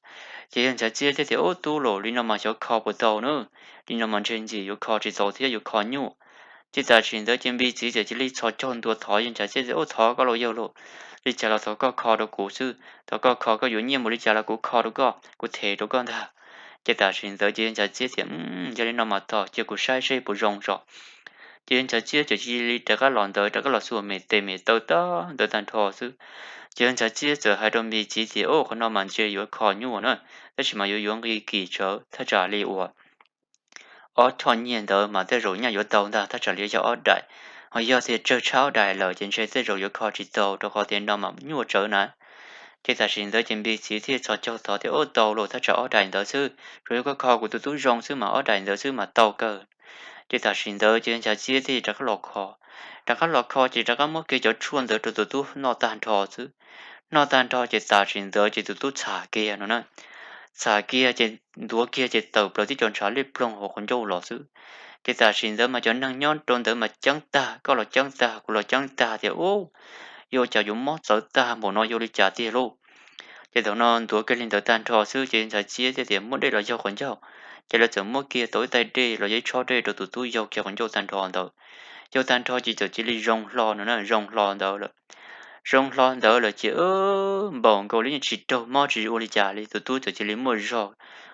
ces yawg Nchaiv Txiab thiaj tias, ub tub lauj, li no mas xyov kho puas tau na, li no mas ntshe ntxim yuav kho tsis tau thiab yuav kho nyuaj. Ces tam sim ntawd ces Npis txiv txawm cia li txhos caug ntua thov yawg Nchaiv Txiab tias, ub thov koj lauj yawg lauj, li cas los thov koj kho rau kuv xwb, thov koj kho, koj yuav nyiaj npaum li cas los kuv kho rau koj, kuv them rau koj ntag. Ces tam sim ntawd ces yawg Nchaiv Txiab tias, yog li no mas thov cia kuv saib seb puas zoo tso. Ces yawg Nchaiv Txiab txawm cia li rov qab los ntawd, rov qab los xuas me tes me taw tag ntawd tag nrho xwb. Ces yawg Nchaiv Txiab txawm hais rau Npis txiv tias, ub qhov no mas ntshe yuav kho nyuaj na, tab sis mas yuav yuav nqi kim tsawv thaj tsam li uas ob choj nyiaj ntawd mas tej zaum nyaj yuav tau ntag, thaj tsam li yog ob daim, Mas yog tias tsawg tshaj ob daim lawm ces ntshe tej zaum yuav kho tsis tau rau qhov tias no mas nyuaj tsawv na. Ces tam sim ntawd ces Npis txiv thiaj txhos caug tod tias, Ub, tau los thaj tsam ob daim ntawd xwb, tsuas yog koj kho kuv tus tub zoo xwb mas ob daim ntawd xwb mas tau kawg. Ces tam sim ntawd ces Nchaiv Txiab thiaj rov qab los kho. Rov qab los kho ces rov qab muab kiag cov tshuaj ntawd rau tus tub noj tag nrho xwb. Noj tag nrho ces tam sim ntawd ces tus tub txham kiag no na. Txham kiag ces ntuav kiag ces tawm plaws tib co ntshav liab ploog hauv qhov ncauj los xwb. Ces tam sim ntawd mas cov neeg nyob rau ntawd mas ceeb tag, koj los ceeb tag, kuv los ceeb tag tias, Ub, yuav cas yuav mob txawv tag npaum no, yuav li cas tiag lauj? Ces thaum no ntuav kiag li ntawd tag nrho xwb ces Nchaiv Txiab thiaj tias, Muab dej los yaug qhov ncauj. Ces lawv txawm muab kiag tau ib tais dej los yog ib tshob dej rau tus tub yaug kiag qhov ncauj tag nrho ntawd. Yaug tag nrho ces txawm cia li zoo hlo no na, zoo hlo ntawd lawm. Zoo hlo ntawd lawm ces npaum nkaus li yeej tsis raug mob tsis ua li cas li, tus tub txawm cia li muaj zog,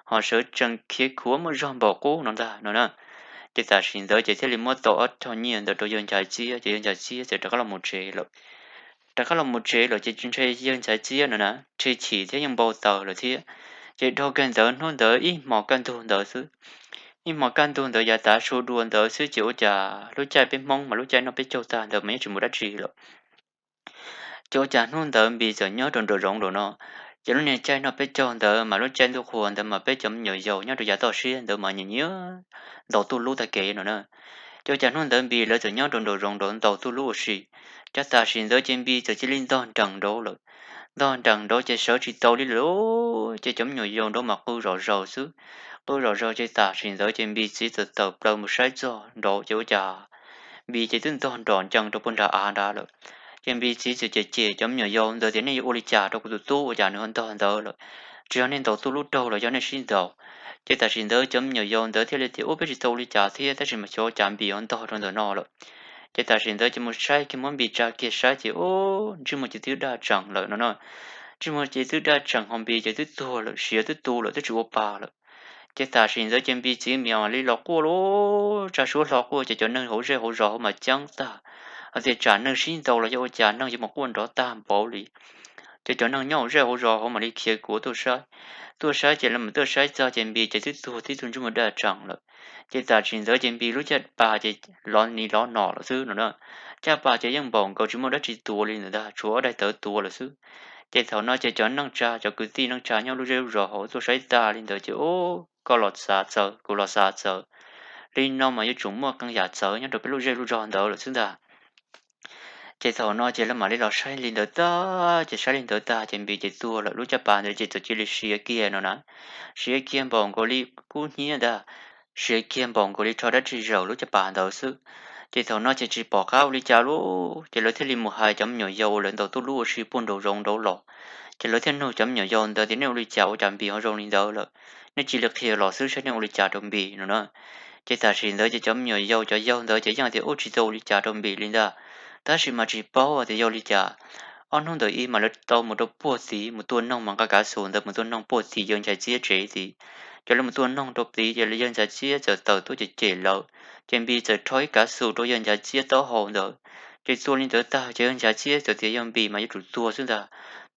ho sawv tsees khiav khuav muaj zog npaum qub no ntag no na. Ces tam sim ntawd ces thiaj li muab tau ob choj nyiaj ntawd rau yawg Nchaiv Txiab ces yawg Nchaiv Txiab txawm rov qab los mus tsev lawm. Rov qab los mus tsev lawm ces ntshe yawg Nchaiv Txiab no na, rhe chim thiab yeej npau taws lawm thiab. Ces dhau kiag ntawd hnub ntawd ib hmos kaj ntug ntawd xwb, ib hmos kaj ntug ntawd yav tav su dua ntawd xwb ces ua cas lub caij peb Hmoob mas lub caij noj peb caug tag ntawd mas yeej tsis mus dab tsi lawm. Ces ua cas hnub ntawd Npis txawm nyob rau nraum zoov lawm no. Ces lub niag caij noj peb caug ntawd mas lub caij ntuj qhua ntawd mas peb cov me nyuam yaus nyob rau yav toj siab ntawd mas nyiam nyiam ntaus tuj lub tag kev no na. Ces ua cas hnub ntawd Npis lawv txawm nyob rau nraum zoov nraud ntaus tuj lub ua si. Ces tam sim ntawd ces Npis txawm cia li ntog nrees nraud lawm. Ntog nrees nraud ces sawv tsis tau li lawm, ces cov me nyuam yaus nraud mas qw zom zaws xwb. Qw zom zaws ces tam sim ntawd ces Npis txiv txawm tawm plaws mus saib txog nraud ces ua cas Npis ces twb ntog nrom ncees rau puag nram av nrad lawm. Ces Npis txiv txawm cem cem cov me nyuam yaus ntawd tias, Nej yuav ua li cas rau kuv tus tub ua cas nws ho ntog ntawd lawm? Tsis yog nej ntaus tuj lub raug los yog nej sib ntaus? Ces tam sim ntawd cov me nyuam yaus ntawd thiaj li tias, Ub, peb tsis tau ua li cas thiab, tab sis mas xyov ua cas Npis ho ntog rau ntawm no lawm. Ces tam sim ntawd ces mus saib kiag, muab Npis tsa kiag saib ces, Ub, ntsej muag ces twb daj tsees lawm no na. Ntsej muag ces twb daj tsees ho Npis ces twb tuag lawm, siav twb tu lawm, twb tsis ua pa lawm. Ces tam sim ntawd ces Npis txiv mam li los quaj lauj, tsa suab hlo quaj ces cov neeg hauv zej hauv zos hauv mas ceeb tag, hais tias tsam neeg sib ntaus los yog ua cas neeg yuav mus quaj nrov tag npaum li. Ces cov neeg nyob hauv zej hauv zos hauv mam li khiav kuav tuaj saib. Tuaj saib ces lawv mam tuaj saib txog ces Npis ces twb tuag tib tug ntsej muag daj tsees lawm. Ces tam sim ntawd ces Npis lub caj pas ces lov ni lov no lawm xwb no na. Caj pas ces yeej npaum nkaus tsis muaj dab tsi tuav li ntawd ntag, tshuav ob daim tawv tuav lawm xwb. Ces thaum no ces cov neej tsa, cov kwv tij neej tsa nyob lub zej lub zos hauv tuaj saib tag li ntawd ces, Ub, koj los xav txawv, kuv los xav txawv, li no mas yuav tsum muaj qee yam txawv nyob rau peb lub zej lub zos ntawd lawm xwb ntag. Ces thaum no ces lawv mam li los saib li ntawd tag, ces saib li ntawd tag ces Npis ces tuag lawm, lub caj pas ntawd ces txawm cia li siav kiag no na. Siav kiag npaum nkaus li kub hnyiab ntag, siav kiag npaum nkaus li rho dab tsi zaws lub caj pas ntawd xwb. Ces thaum no ces tsis pom qab ua li cas lauj, ces lawv thiaj li mus hais cov me nyuam yaus uas lawv ntaus tuj lub ua si puag nraum zoov nraud los. Ces lawv thiaj nug cov me nyuam yaus ntawd tias, Nej ua li cas ua cas Npis ho zoo li ntawd lawm? Nej cia li qhia los xwb saib nej ua li cas rau Npis no na. Ces tam sim ntawd ces cov me nyuam yaus, cov yaus ntawd ces yeej tias, Ub, tsis tau ua li cas rau Npis li ntag. Tab sis mas tsis paub tias yog li cas, ob hnub ntawd ib mas lawv tau mus rau puag tid mus tua noog mas nqa kav xus ntawd mus tua noog puag tid yawg Nchaiv Txiab tsev tid. Ces lawv mus tua noog rau tid ces yawg Nchaiv Txiab txawm tawm tuaj ces cem lawv. Ces Npis txawm rho ib kav xus rau yawg Nchaiv Txiab taub hau ntawd. Ces tua li ntawd tag ces yawg Nchaiv Txiab txawm tias yog Npis mas yuav tsum tuag xwb ntag.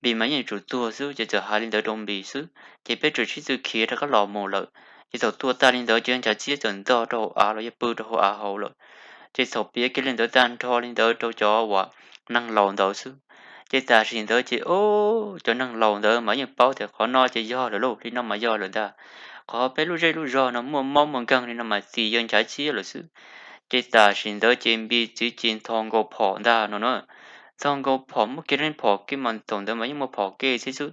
Npis mas yeej yuav tsum tuag xwb ces txawm hais li ntawd rau Npis xwb. Ces peb tseem sib tw khiav rov qab los mus lawm. Ces thaum tua tag li ntawd ces yawg Nchaiv Txiab txawm ntog rau hauv av los yog pw rau hauv av hauv lawm. Ces thaum piav kiag li ntawd tag nrho li ntawd rau cov uas neeg laus ntawd xwb, ces tam sim ntawd ces, Ub, cov neeg laus ntawd mas yeej paub tias qhov no ces yog lawm lauj, li no mas yog lawm ntag. Qhov peb lub zej lub zog no muaj mob muaj nkeeg li no mas tim yawg Nchaiv Txiab lawm xwb. Ces tam sim ntawd ces Npis txiv ces ntho nkaus phom ntag no na. Ntho nkaus phom, muab kiag leej phom kev mas thaum ntawd mas yeej muaj phom kev thiab xwb.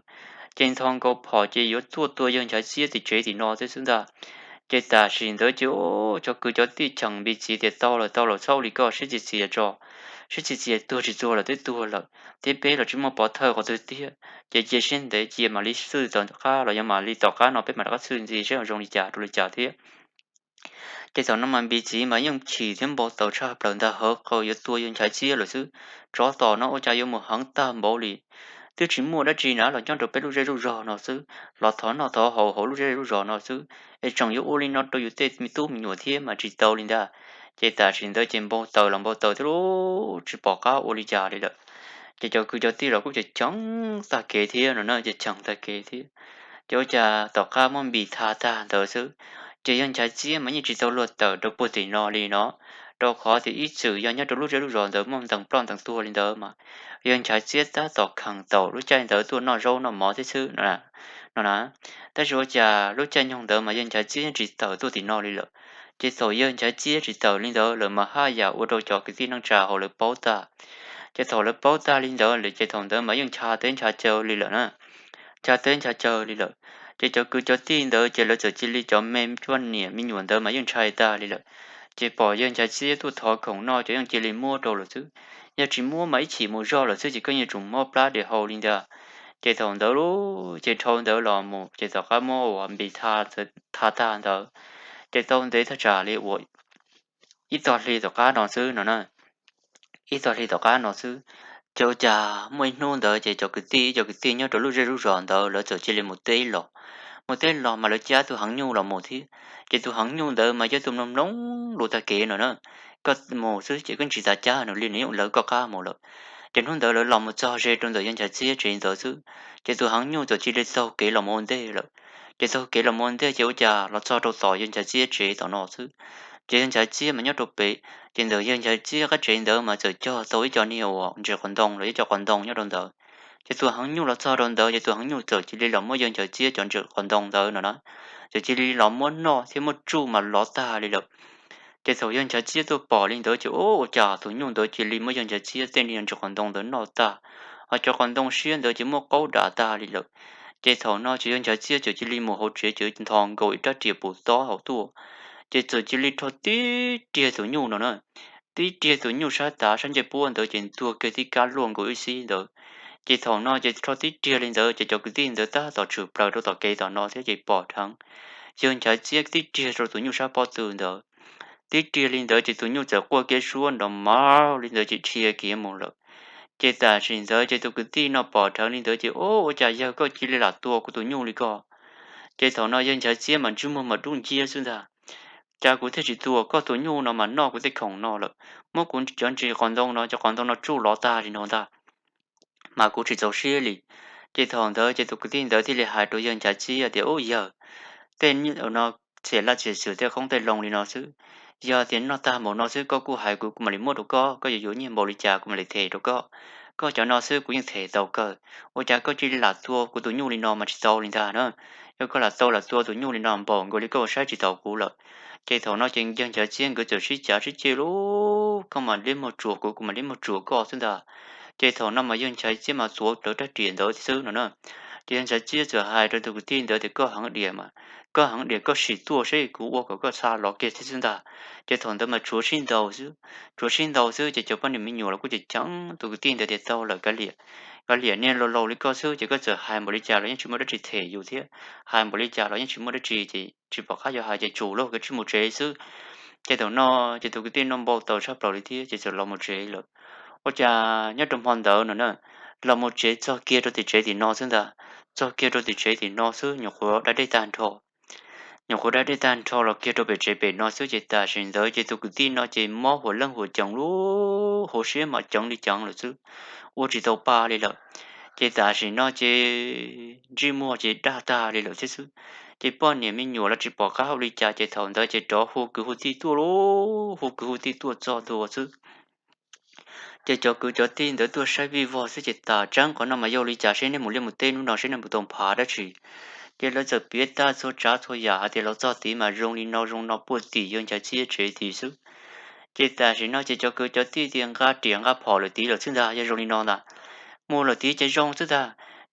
Ces ntho nkaus phom ces yuav tuaj tua yawg Nchaiv Txiab tim tsev tim no thiab xwb ntag. Ces tam sim ntawd ces, Ub, cov kwv cov tij cheem Npis txiv tias, Tau lawm, tau lawm, txhob ua li koj, sib txias txias tso, sib txias txias, tuag tsis txuag lawm twb tuag lawm, thiab peb los tsis muaj pov thawj qhov twg tiag. Ces cia siab ntev cia mam li xwb tom qab los yog mam li tom qab no peb mam rov qab xwb ntxiv seb ho zoo li cas rau li cas thiab. Ces thaum no mas Npis txiv mas yeej chim thiab npau taws tshaj plaws ntag, hawv qws yuav tua yawg Nchaiv Txiab lawm xwb. Tsov tom no ua cas yuav mus heev tag npaum li, twb tsis muaj dab tsi na los nyob rau peb lub zej lub zog no xwb, los thov noj thov haus hauv lub zej lub zog no xwb, es tseem yuav ua li no rau yus tej me tub me nyuam thiab mas tsis tau li ntag. Ces tam sim ntawd ces npau taws los npau taws thiab lauj, tsis pom qab ua li cas li lawm. Ces cov kwv cov tij los kuj cheem tag kev thiab no na, ces cheem tag kev thiab. Ces ua cas tom qab muab Npis tha tag ntawd xwb, ces yawg Nchaiv Txiab mas yeej tsis tau luag tawm rau puag tim no li no, rau qhov tias ib txwm yog nyob rau lub zej lub zos ntawd muaj ntees ploj ntees tuag li ntawd mas yawg Nchaiv Txiab tab tom kheev taus lub caij ntawd tuaj noj zaub noj mov thiab xwb no na. Tab sis ua cas lub caij nyoog ntawd mas yawg Nchaiv Txiab yeej tsis tawm tuaj tim no li lawm. Ces thaum yawg Nchaiv Txiab tsis tawm li ntawd lawm mas haj yam ua rau cov kwv tij neej tsa hauv lawv paub tag. Ces thaum lawv paub tag li ntawd lawm ces thaum ntawd mas yeej ncha teb ncha chaw li lawm na. Ncha teb ncha chaw li lawm. Ces cov kwv cov tij ntawd ces lawv txawm cia li, cov me poj niam me nyuam ntawd mas yeej ntshai tag li lawm. Ces pom yawg Nchaiv Txiab tuaj thov khoom noj ces yeej cia li muab rau lawm xwb. Yog tsis muab mas ib chim mus zog lawm xwb ces koj yeej tsum mob plab dej haus li ntag. Ces thaum ntawd lub ces dhau ntawd los mus ces tom qab muab ua npis tha tag ntawd, ces tau ntev thaj tsam li ua ib tog hli tom qab no xwb no na. Ib tog hli tom qab no xwb, ces ua cas muaj ib hnub ntawd ces cov kwv tij, ib cov kwv tij nyob rau lub zej lub zos ntawd lawv txawm cia li mus teb los. Mus teb los mas lawv cab tus heev nyuj los mus thiab. Ces tus heev nyuj ntawd mas yog tus mloog mloog lus tag kev no na, koj mus xwb ces koj tsis tas cab nws li, nws yeej lawv koj qab mus lawm. Ces hnub ntawd lawv los mus txog ze rau ntawm yawg Nchaiv Txiab tsev ntawd xwb, ces tus heev nyuj txawm cia li taug kev los mus ua ntej lawm. Ces taug kev los mus ua ntej ces ua cas los txog rau tom yawg Nchaiv Txiab tsev tom no xwb, ces yawg Nchaiv Txiab mas nyob rau pem. Ces ntawm yawg Nchaiv Txiab qab tsev ntawd mas txawm cog tau ib co niag uas ntsis qos ntoo los ib co qos ntoo nyob rau ntawd. Ces tus heev nyuj los txog rau ntawd ces tus heev nyuj txawm cia li los muab yawg Nchaiv Txiab cov ntsis qos ntoo ntawd no na, txawm cia li los muab noj thiab muab tsuj mas lov tag li lawm. Ces thaum yawg Nchaiv Txiab tuaj pom li ntawd ces ua cas tus nyuj ntawd cia li muab yawg Nchaiv Txiab tej niag ntsis qos ntoo ntawd noj tag, ho cov qos ntoo siab ntawd ces muab qaub dam tag li lawm. Ces thaum no ces yawg Nchaiv Txiab txawm cia li mus hauv tsev ces nthos nkaus ib rab riam pus tob hauv tuaj, ces txawm cia li rho tib riag tus nyuj no na. Tib riag tus nyuj sab tav sab ncej puab ntawd ces ntuag kiag tib kab luaj nkaus ib xib ntawd. Ces thaum no ces rho tib riag li ntawd ces cov kwv tij ntawd tab tom tshwm plaws rau tom kev tom no thiab ces pom dheev yawg Nchaiv Txiab tib riag rau tus nyuj sab pob tw ntawd. Tib riag li ntawd ces tus nyuj txawm quaj kiag suab nrov mauj li ntawd ces dhia kiag mus lawm. Ces tam sim ntawd ces tus kwv tij no pom dheev li ntawd ces, Ua cas yawg koj cia li lam tua kuv tus nyuj li ko? Ces thaum no yawg Nchaiv Txiab mas ntsej muag mas dub nciab xwb ntag. Cas kuv thiaj tsis tua koj tus nyuj no mas noj kuv tej khoom no lawm, muab kuv cov ntsis qos ntoo no, cov qos ntoo no tsuj lov tag li no ntag, mas kuv tsis txaus siab li. Ces thaum ntawd ces tus kwv tij ntawd thiaj li hais rau yawg Nchaiv Txiab tias, Ub yawg, tej no txhiam laj txhiam xwm tej qoob tej loo li no xwb, yog tias noj tag npaum no xwb koj kuj hais kuv, kuv mam li muab rau koj, koj yuav yuav nyiaj npaum li cas kuv mam li them rau koj. Koj cov no xwb kuv yeej them tau kawg, ua cas koj cia li lam tua kuv tus nyuj li no mas tsis tau li ntag na. Yog koj lam tau lam tua tus nyuj li no npaum nkaus li koj ua saib tsis taus kuv lawm. Ces thaum no ces yawg Nchaiv Txiab nkawd txawm sib cav sib ceg lauj, koj mam li muag tsuas kuv, kuv mam li muag tsuas koj xwb ntag. Ces thaum no mas yawg Nchaiv Txiab mas txuav plawv rab riam ntawd thiab xwb no na. Ces yawg Nchaiv Txiab txawm hais rau tus kwv tij ntawd tias, Koj heev diam mas, koj heev diam koj sim tuaj seb kuv ua kom koj txha lov kiag thiab xwb ntag. Ces thaum ntawd mas tshuav sib ntaus xwb, tshuav sib ntaus xwb ces cov poj niam me nyuam los kuj ceev ceev tus kwv tij ntawd tias, Tau lawm kav liam, kav liam, niag laus laus li koj xwb ces koj txawm hais npaum li cas los yeej tsis muaj dab tsi them yus thiab, hais npaum li cas los yeej tsis muaj dab tsi ces tsis pom qab yuav hais ces tsum lauj, kav tsij mus tsev xwb. Ces thaum no ces tus kwv tij no npau taws tshaj plaws li thiab ces txawm los mus tsev lawm. Ua cas nyob rau hmo ntawd no na, los mus tsev txog kiag rau tim tsev tim no xwb ntag, txog kiag rau tim tsev tim no xwb nyuam qhuav da dej tag nrho. Nyuam qhuav da dej tag nrho los kiag rau pem tsev pem no xwb ces tam sim ntawd ces tus kwv tij no ces mob huam leej huam ceev lub hauv siab mas ceev li ceev lawm xwb, ua tsis tau pa li lawm. Ces tam sim no ces ntsej muag ces daj tag li lawm thiab xwb. Ces poj niam me nyuam los tsis pom qab hauj li cas ces thaum ntawd ces rov hu kwv hu tij tuaj lauj, hu kwv hu tij tuaj txog ntua xwb. Ces cov kwv cov tij ntawd tuaj saib vij vog xwb ces tas tseeb qhov no mas yog li cas seb nej mus liaj mus teb hnub no seb nej mus tau phav dab tsi. Ces lawv txawm piav tag txhua tsav txhua yam hais tias los txog tid mas zoo li no zoo no puag tim yawg Nchaiv Txiab tsev tid xwb. Ces tam sim no ces cov kwv cov tij tias nqa riam nqa phom lawm tid lawm xwb ntag, yog zoo li no ntag. Mus lawm tid ces zoo xwb ntag.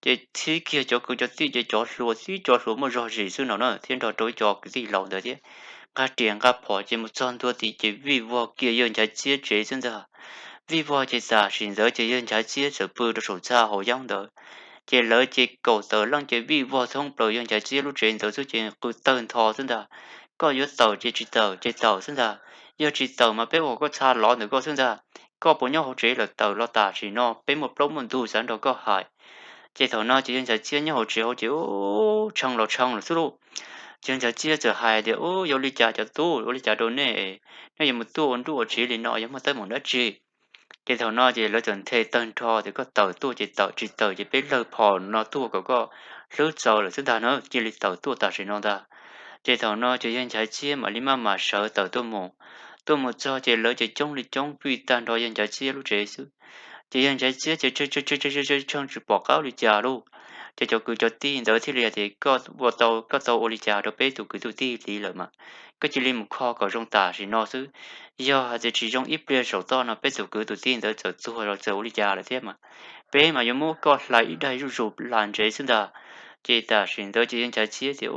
Ces txhib kiag cov kwv cov tij ces cov hluas txhib cov hluas muaj zog zis xwb no na thiab nrog rau ib co kwv tij laus ntawd thiab. Nqa riam nqa phom ces mus txog ntua tid ces vij vog kiag yawg Nchaiv Txiab tsev xwb ntag. Vij vog ces tam sim ntawd ces yawg Nchaiv Txiab txawm pw rau saum txaj hauv yeeb ntawd. Ces lawv ces kaum tawm leej ces vij vog thoob plaws yawg Nchaiv Txiab lub tsev ntawd xwb ces qw tawg ntho xwb ntag. Koj yuav tawm ces tsis tawm ces tawm xwb ntag. Yog tsis tawm mas peb ua koj txha lov ntawm koj xwb ntag. Koj puas nyob hauv tsev lawm, tawm los tam sim no peb muaj plaub muaj ntug xav nrog koj hais. Ces thaum no ces yawg Nchaiv Txiab nyob hauv tsev hauv ces tshee los tshee lawm xwb lauj. Ces yawg Nchaiv Txiab txawm hais tias, Ub, yog li cas cov tub, ua li cas rau nej, nej yuav mus tuaj ua nruj ua tsiv li no yog muaj teeb meem dab tsi? Ces thaum no ces lawv txawm nthe tawg nrho tias koj tawm tuaj ces tawm, tsis tawm ces peb lawg phom no tuaj kom koj hlwb txaws lawm xwb ntag na, cia li tawm tuaj tam sim no ntag. Ces thaum no ces yawg Nchaiv Txiab mam li maj mam sawv tawm tuaj mus. Tuaj mus txog ces lawv ces coob li coob pw tag nrho yawg Nchav Txiab lub tsev xwb. Ces yawg Nchav Txiab ces tsheej tsis pom qab ua li cas lauj. Ces cov kwv cov tij ntawd thiaj li hais tias, koj ua tau, koj tau ua li cas rau peb tus kwv tus tij li lawm mas, koj cia li mus kho kom zoo tam sim no xwb. Yog hais tias tsis zoo ib pliag saum toj no peb tus kwv tus tij ntawd txawm tuag los txawm ua li cas lawm thiab mas, peb mas yuav muab koj hlais ib daig zuj zus las ntsev xwb ntag. Ces tam sim ntawd ces yawg Nchav Txiab tias,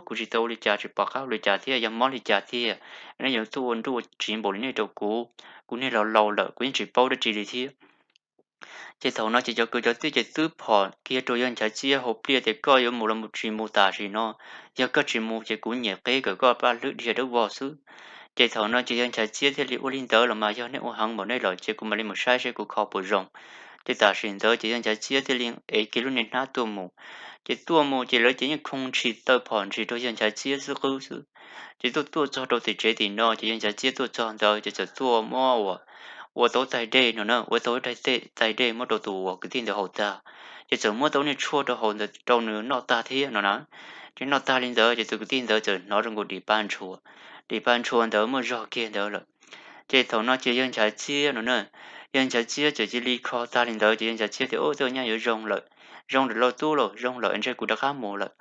kuv tsis tau ua li cas, tsis pom qab ua li cas thiab, yog mob li cas tiag, nej yuav tuaj ua nruj ua tsiv npaum li nej rau kuv, kuv niag laus laus lawm kuv yeej tsis paub dab tsi li thiab. Ces thaum no ces cov kwv cov tij ces twb phom kiag rau yawg Nchav Txiab hauv pliaj tias, koj yuav mus los mus tsis mus tam sim no, yog koj tsis mus ces kuv nyiam qeb kom koj paj hlwb dhia dawb vog xwb. Ces thaum no ces yawg Nchav Txiab thiaj li, ua li ntawd los mas yog nej ua heev npaum nej lawm ces kuv mam li mus saib seb kuv kho puas zoo. Ces tam sim ntawd ces yawg Nchav Txiab thiaj li ev kiag lub niag hnab tuaj mus. Ces tuaj mus ces lawv ces yeej khoo ntshis taw phom ntshis rau yawg Nchav Txiab xwb qwb xwb. Ces tuaj tuaj txog rau tim tsev tim no ces yawg Nchav Txiab tuaj txog ntawd ces txawm tuaj muab ua, ua tau tais dej no na, ua tau tais dej muab rau tus uas kwv tij ntawd haus tag. Ces txawm muab tau niag tshuaj rau haus ntawd rau nws noj tag thiab no na. Ces noj tag li ntawd ces tus kwv tij ntawd txawm hnov zoo nkaus dim pa ntshua, dim pa ntshua ntawd muaj zog kiag ntawd lawm. Ces thaum no ces yawg Nchav Txiab no na, yawg Nchav Txiab txawm cia li kho tag li ntawd ces yawg Nchav Txiab tias, ub, tej nyaj yuav zoo lawm, zoo lawm lauj tub lauj, zoo lawm, ntshe kuv rov qab mus lawm.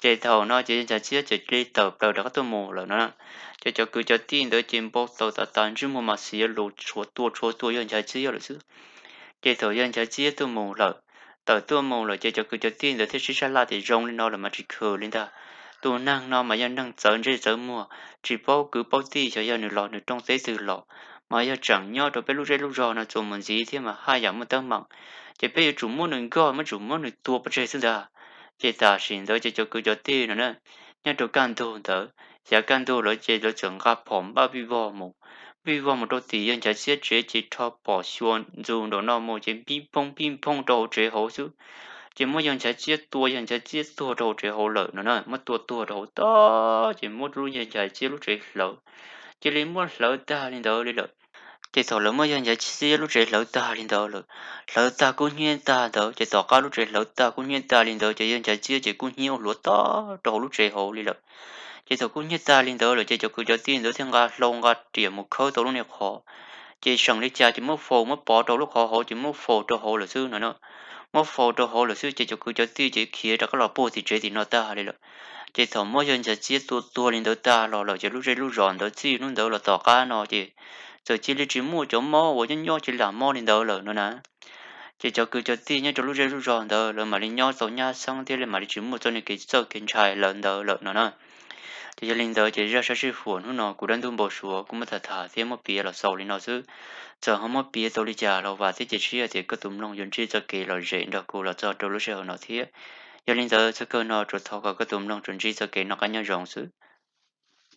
Ces thaum no ces yawg Nchav Txiab txawm cia li tawm plaws rov qab tuaj mus lawm no. Ces cov kwv cov tij ntawd ces npau taws tas tas, ntsej muag mas xiav lus tshuav tua tshuav tua yawg Nchav Txiab lawm xwb. Ces thaum yawg Nchav Txiab tuaj mus lawm, tawm tuaj mus lawm ces cov kwv cov tij ntawd thiaj sib sab laj tias, zoo li no lawm mas tsis khwv li ntag. Tus neeg no mas yog neeg txawv ntsej txawv muag, tsis paub kwv paub tij, xyov yog nws los nws rooj teb twg los, mas yog tseem nyob rau peb lub zej lub zog no txuas mus ntxiv thiab mas haj yam muaj teeb meem. Ces peb yuav tsum muab nws nkag, muab tsum muab nws tua pov tseg xwb ntag. Ces tam sim ntawd ces cov kwv cov tij no na, nyob rau kaj ntug ntawd, xyav kaj ntug lawm ces lawv txawm nqa phom npaj vij vog mus, vij vog mus rau tim yawg Nchav Txiab tsev ces rho phom xyuas ntxus nraum no mus ces pib phooj pib phooj rau hauv tsev hauv xwb. Ces muab yawg Nchav Txiab tua, yawg Nchav Txiab tuag rau hauv tsev hauv lawm no na, muab tua tuag rau hauv tag ces muab lub yawg Nchav Txiab lub tsev hlawv, cia li muab hlawv tag li ntawd li lawm. Ces thaum lawv muab yawg Nchav Txiab lub tsev hlawv tag li ntawd lawm, hlawv tag kub hnyiab tag ntawd ces tom qab lub tsev hlawv tag kub hnyiab tag li ntawd ces yawg Nchav Txiab ces kub hnyiab ua hluav tag rau hauv lub tsev hauv li lawm. Ces thaum kub hnyiab tag li ntawd lawm ces cov kwv cov tij ntawd thiaj nqa hlau nqa riam mus khawb tau lub niag qhov. Ces seem li cas ces muab faus muab pov rau lub qhov hauv ces muab faus rau hauv lawm xwb no na. Muab faus rau hauv lawm xwb ces cov kwv cov tij ces khiav rov qab los puag tim tsev tim no tag li lawm. Ces thaum muab yawg Nchav Txiab tua tuag li ntawd tag los lawm ces lub zej lub zos ntawd txij hnub ntawd los tom qab no ces txawm cia li tsis muaj cov mob uas nyob nyob ces lam mob li ntawd lawm no na. Ces cov kwv cov tij nyob rau lub zej lub zos ntawd lawv mam li nyob tau nyab xeeb thiab li mam li tsis muaj txoj niag kev txawj kev ntshai lawm ntawd lawm no na. Ces yog li ntawd ces zaj sab sij huam hnub no kuv dab ntub npau suav kuv muab tham tham thiab muab piav los xaus li no xwb. Txawm ho muab piav tau li cas los vam thiab cia siab tias koj tus mloog yuav ntsib txoj kev lom zem nrog kuv los txog rau lub sij hawm no thiab. Yog li ntawd txog kawg no tsuas thov kom koj tus mloog tsuas ntsib txoj kev noj qab nyob zoo xwb.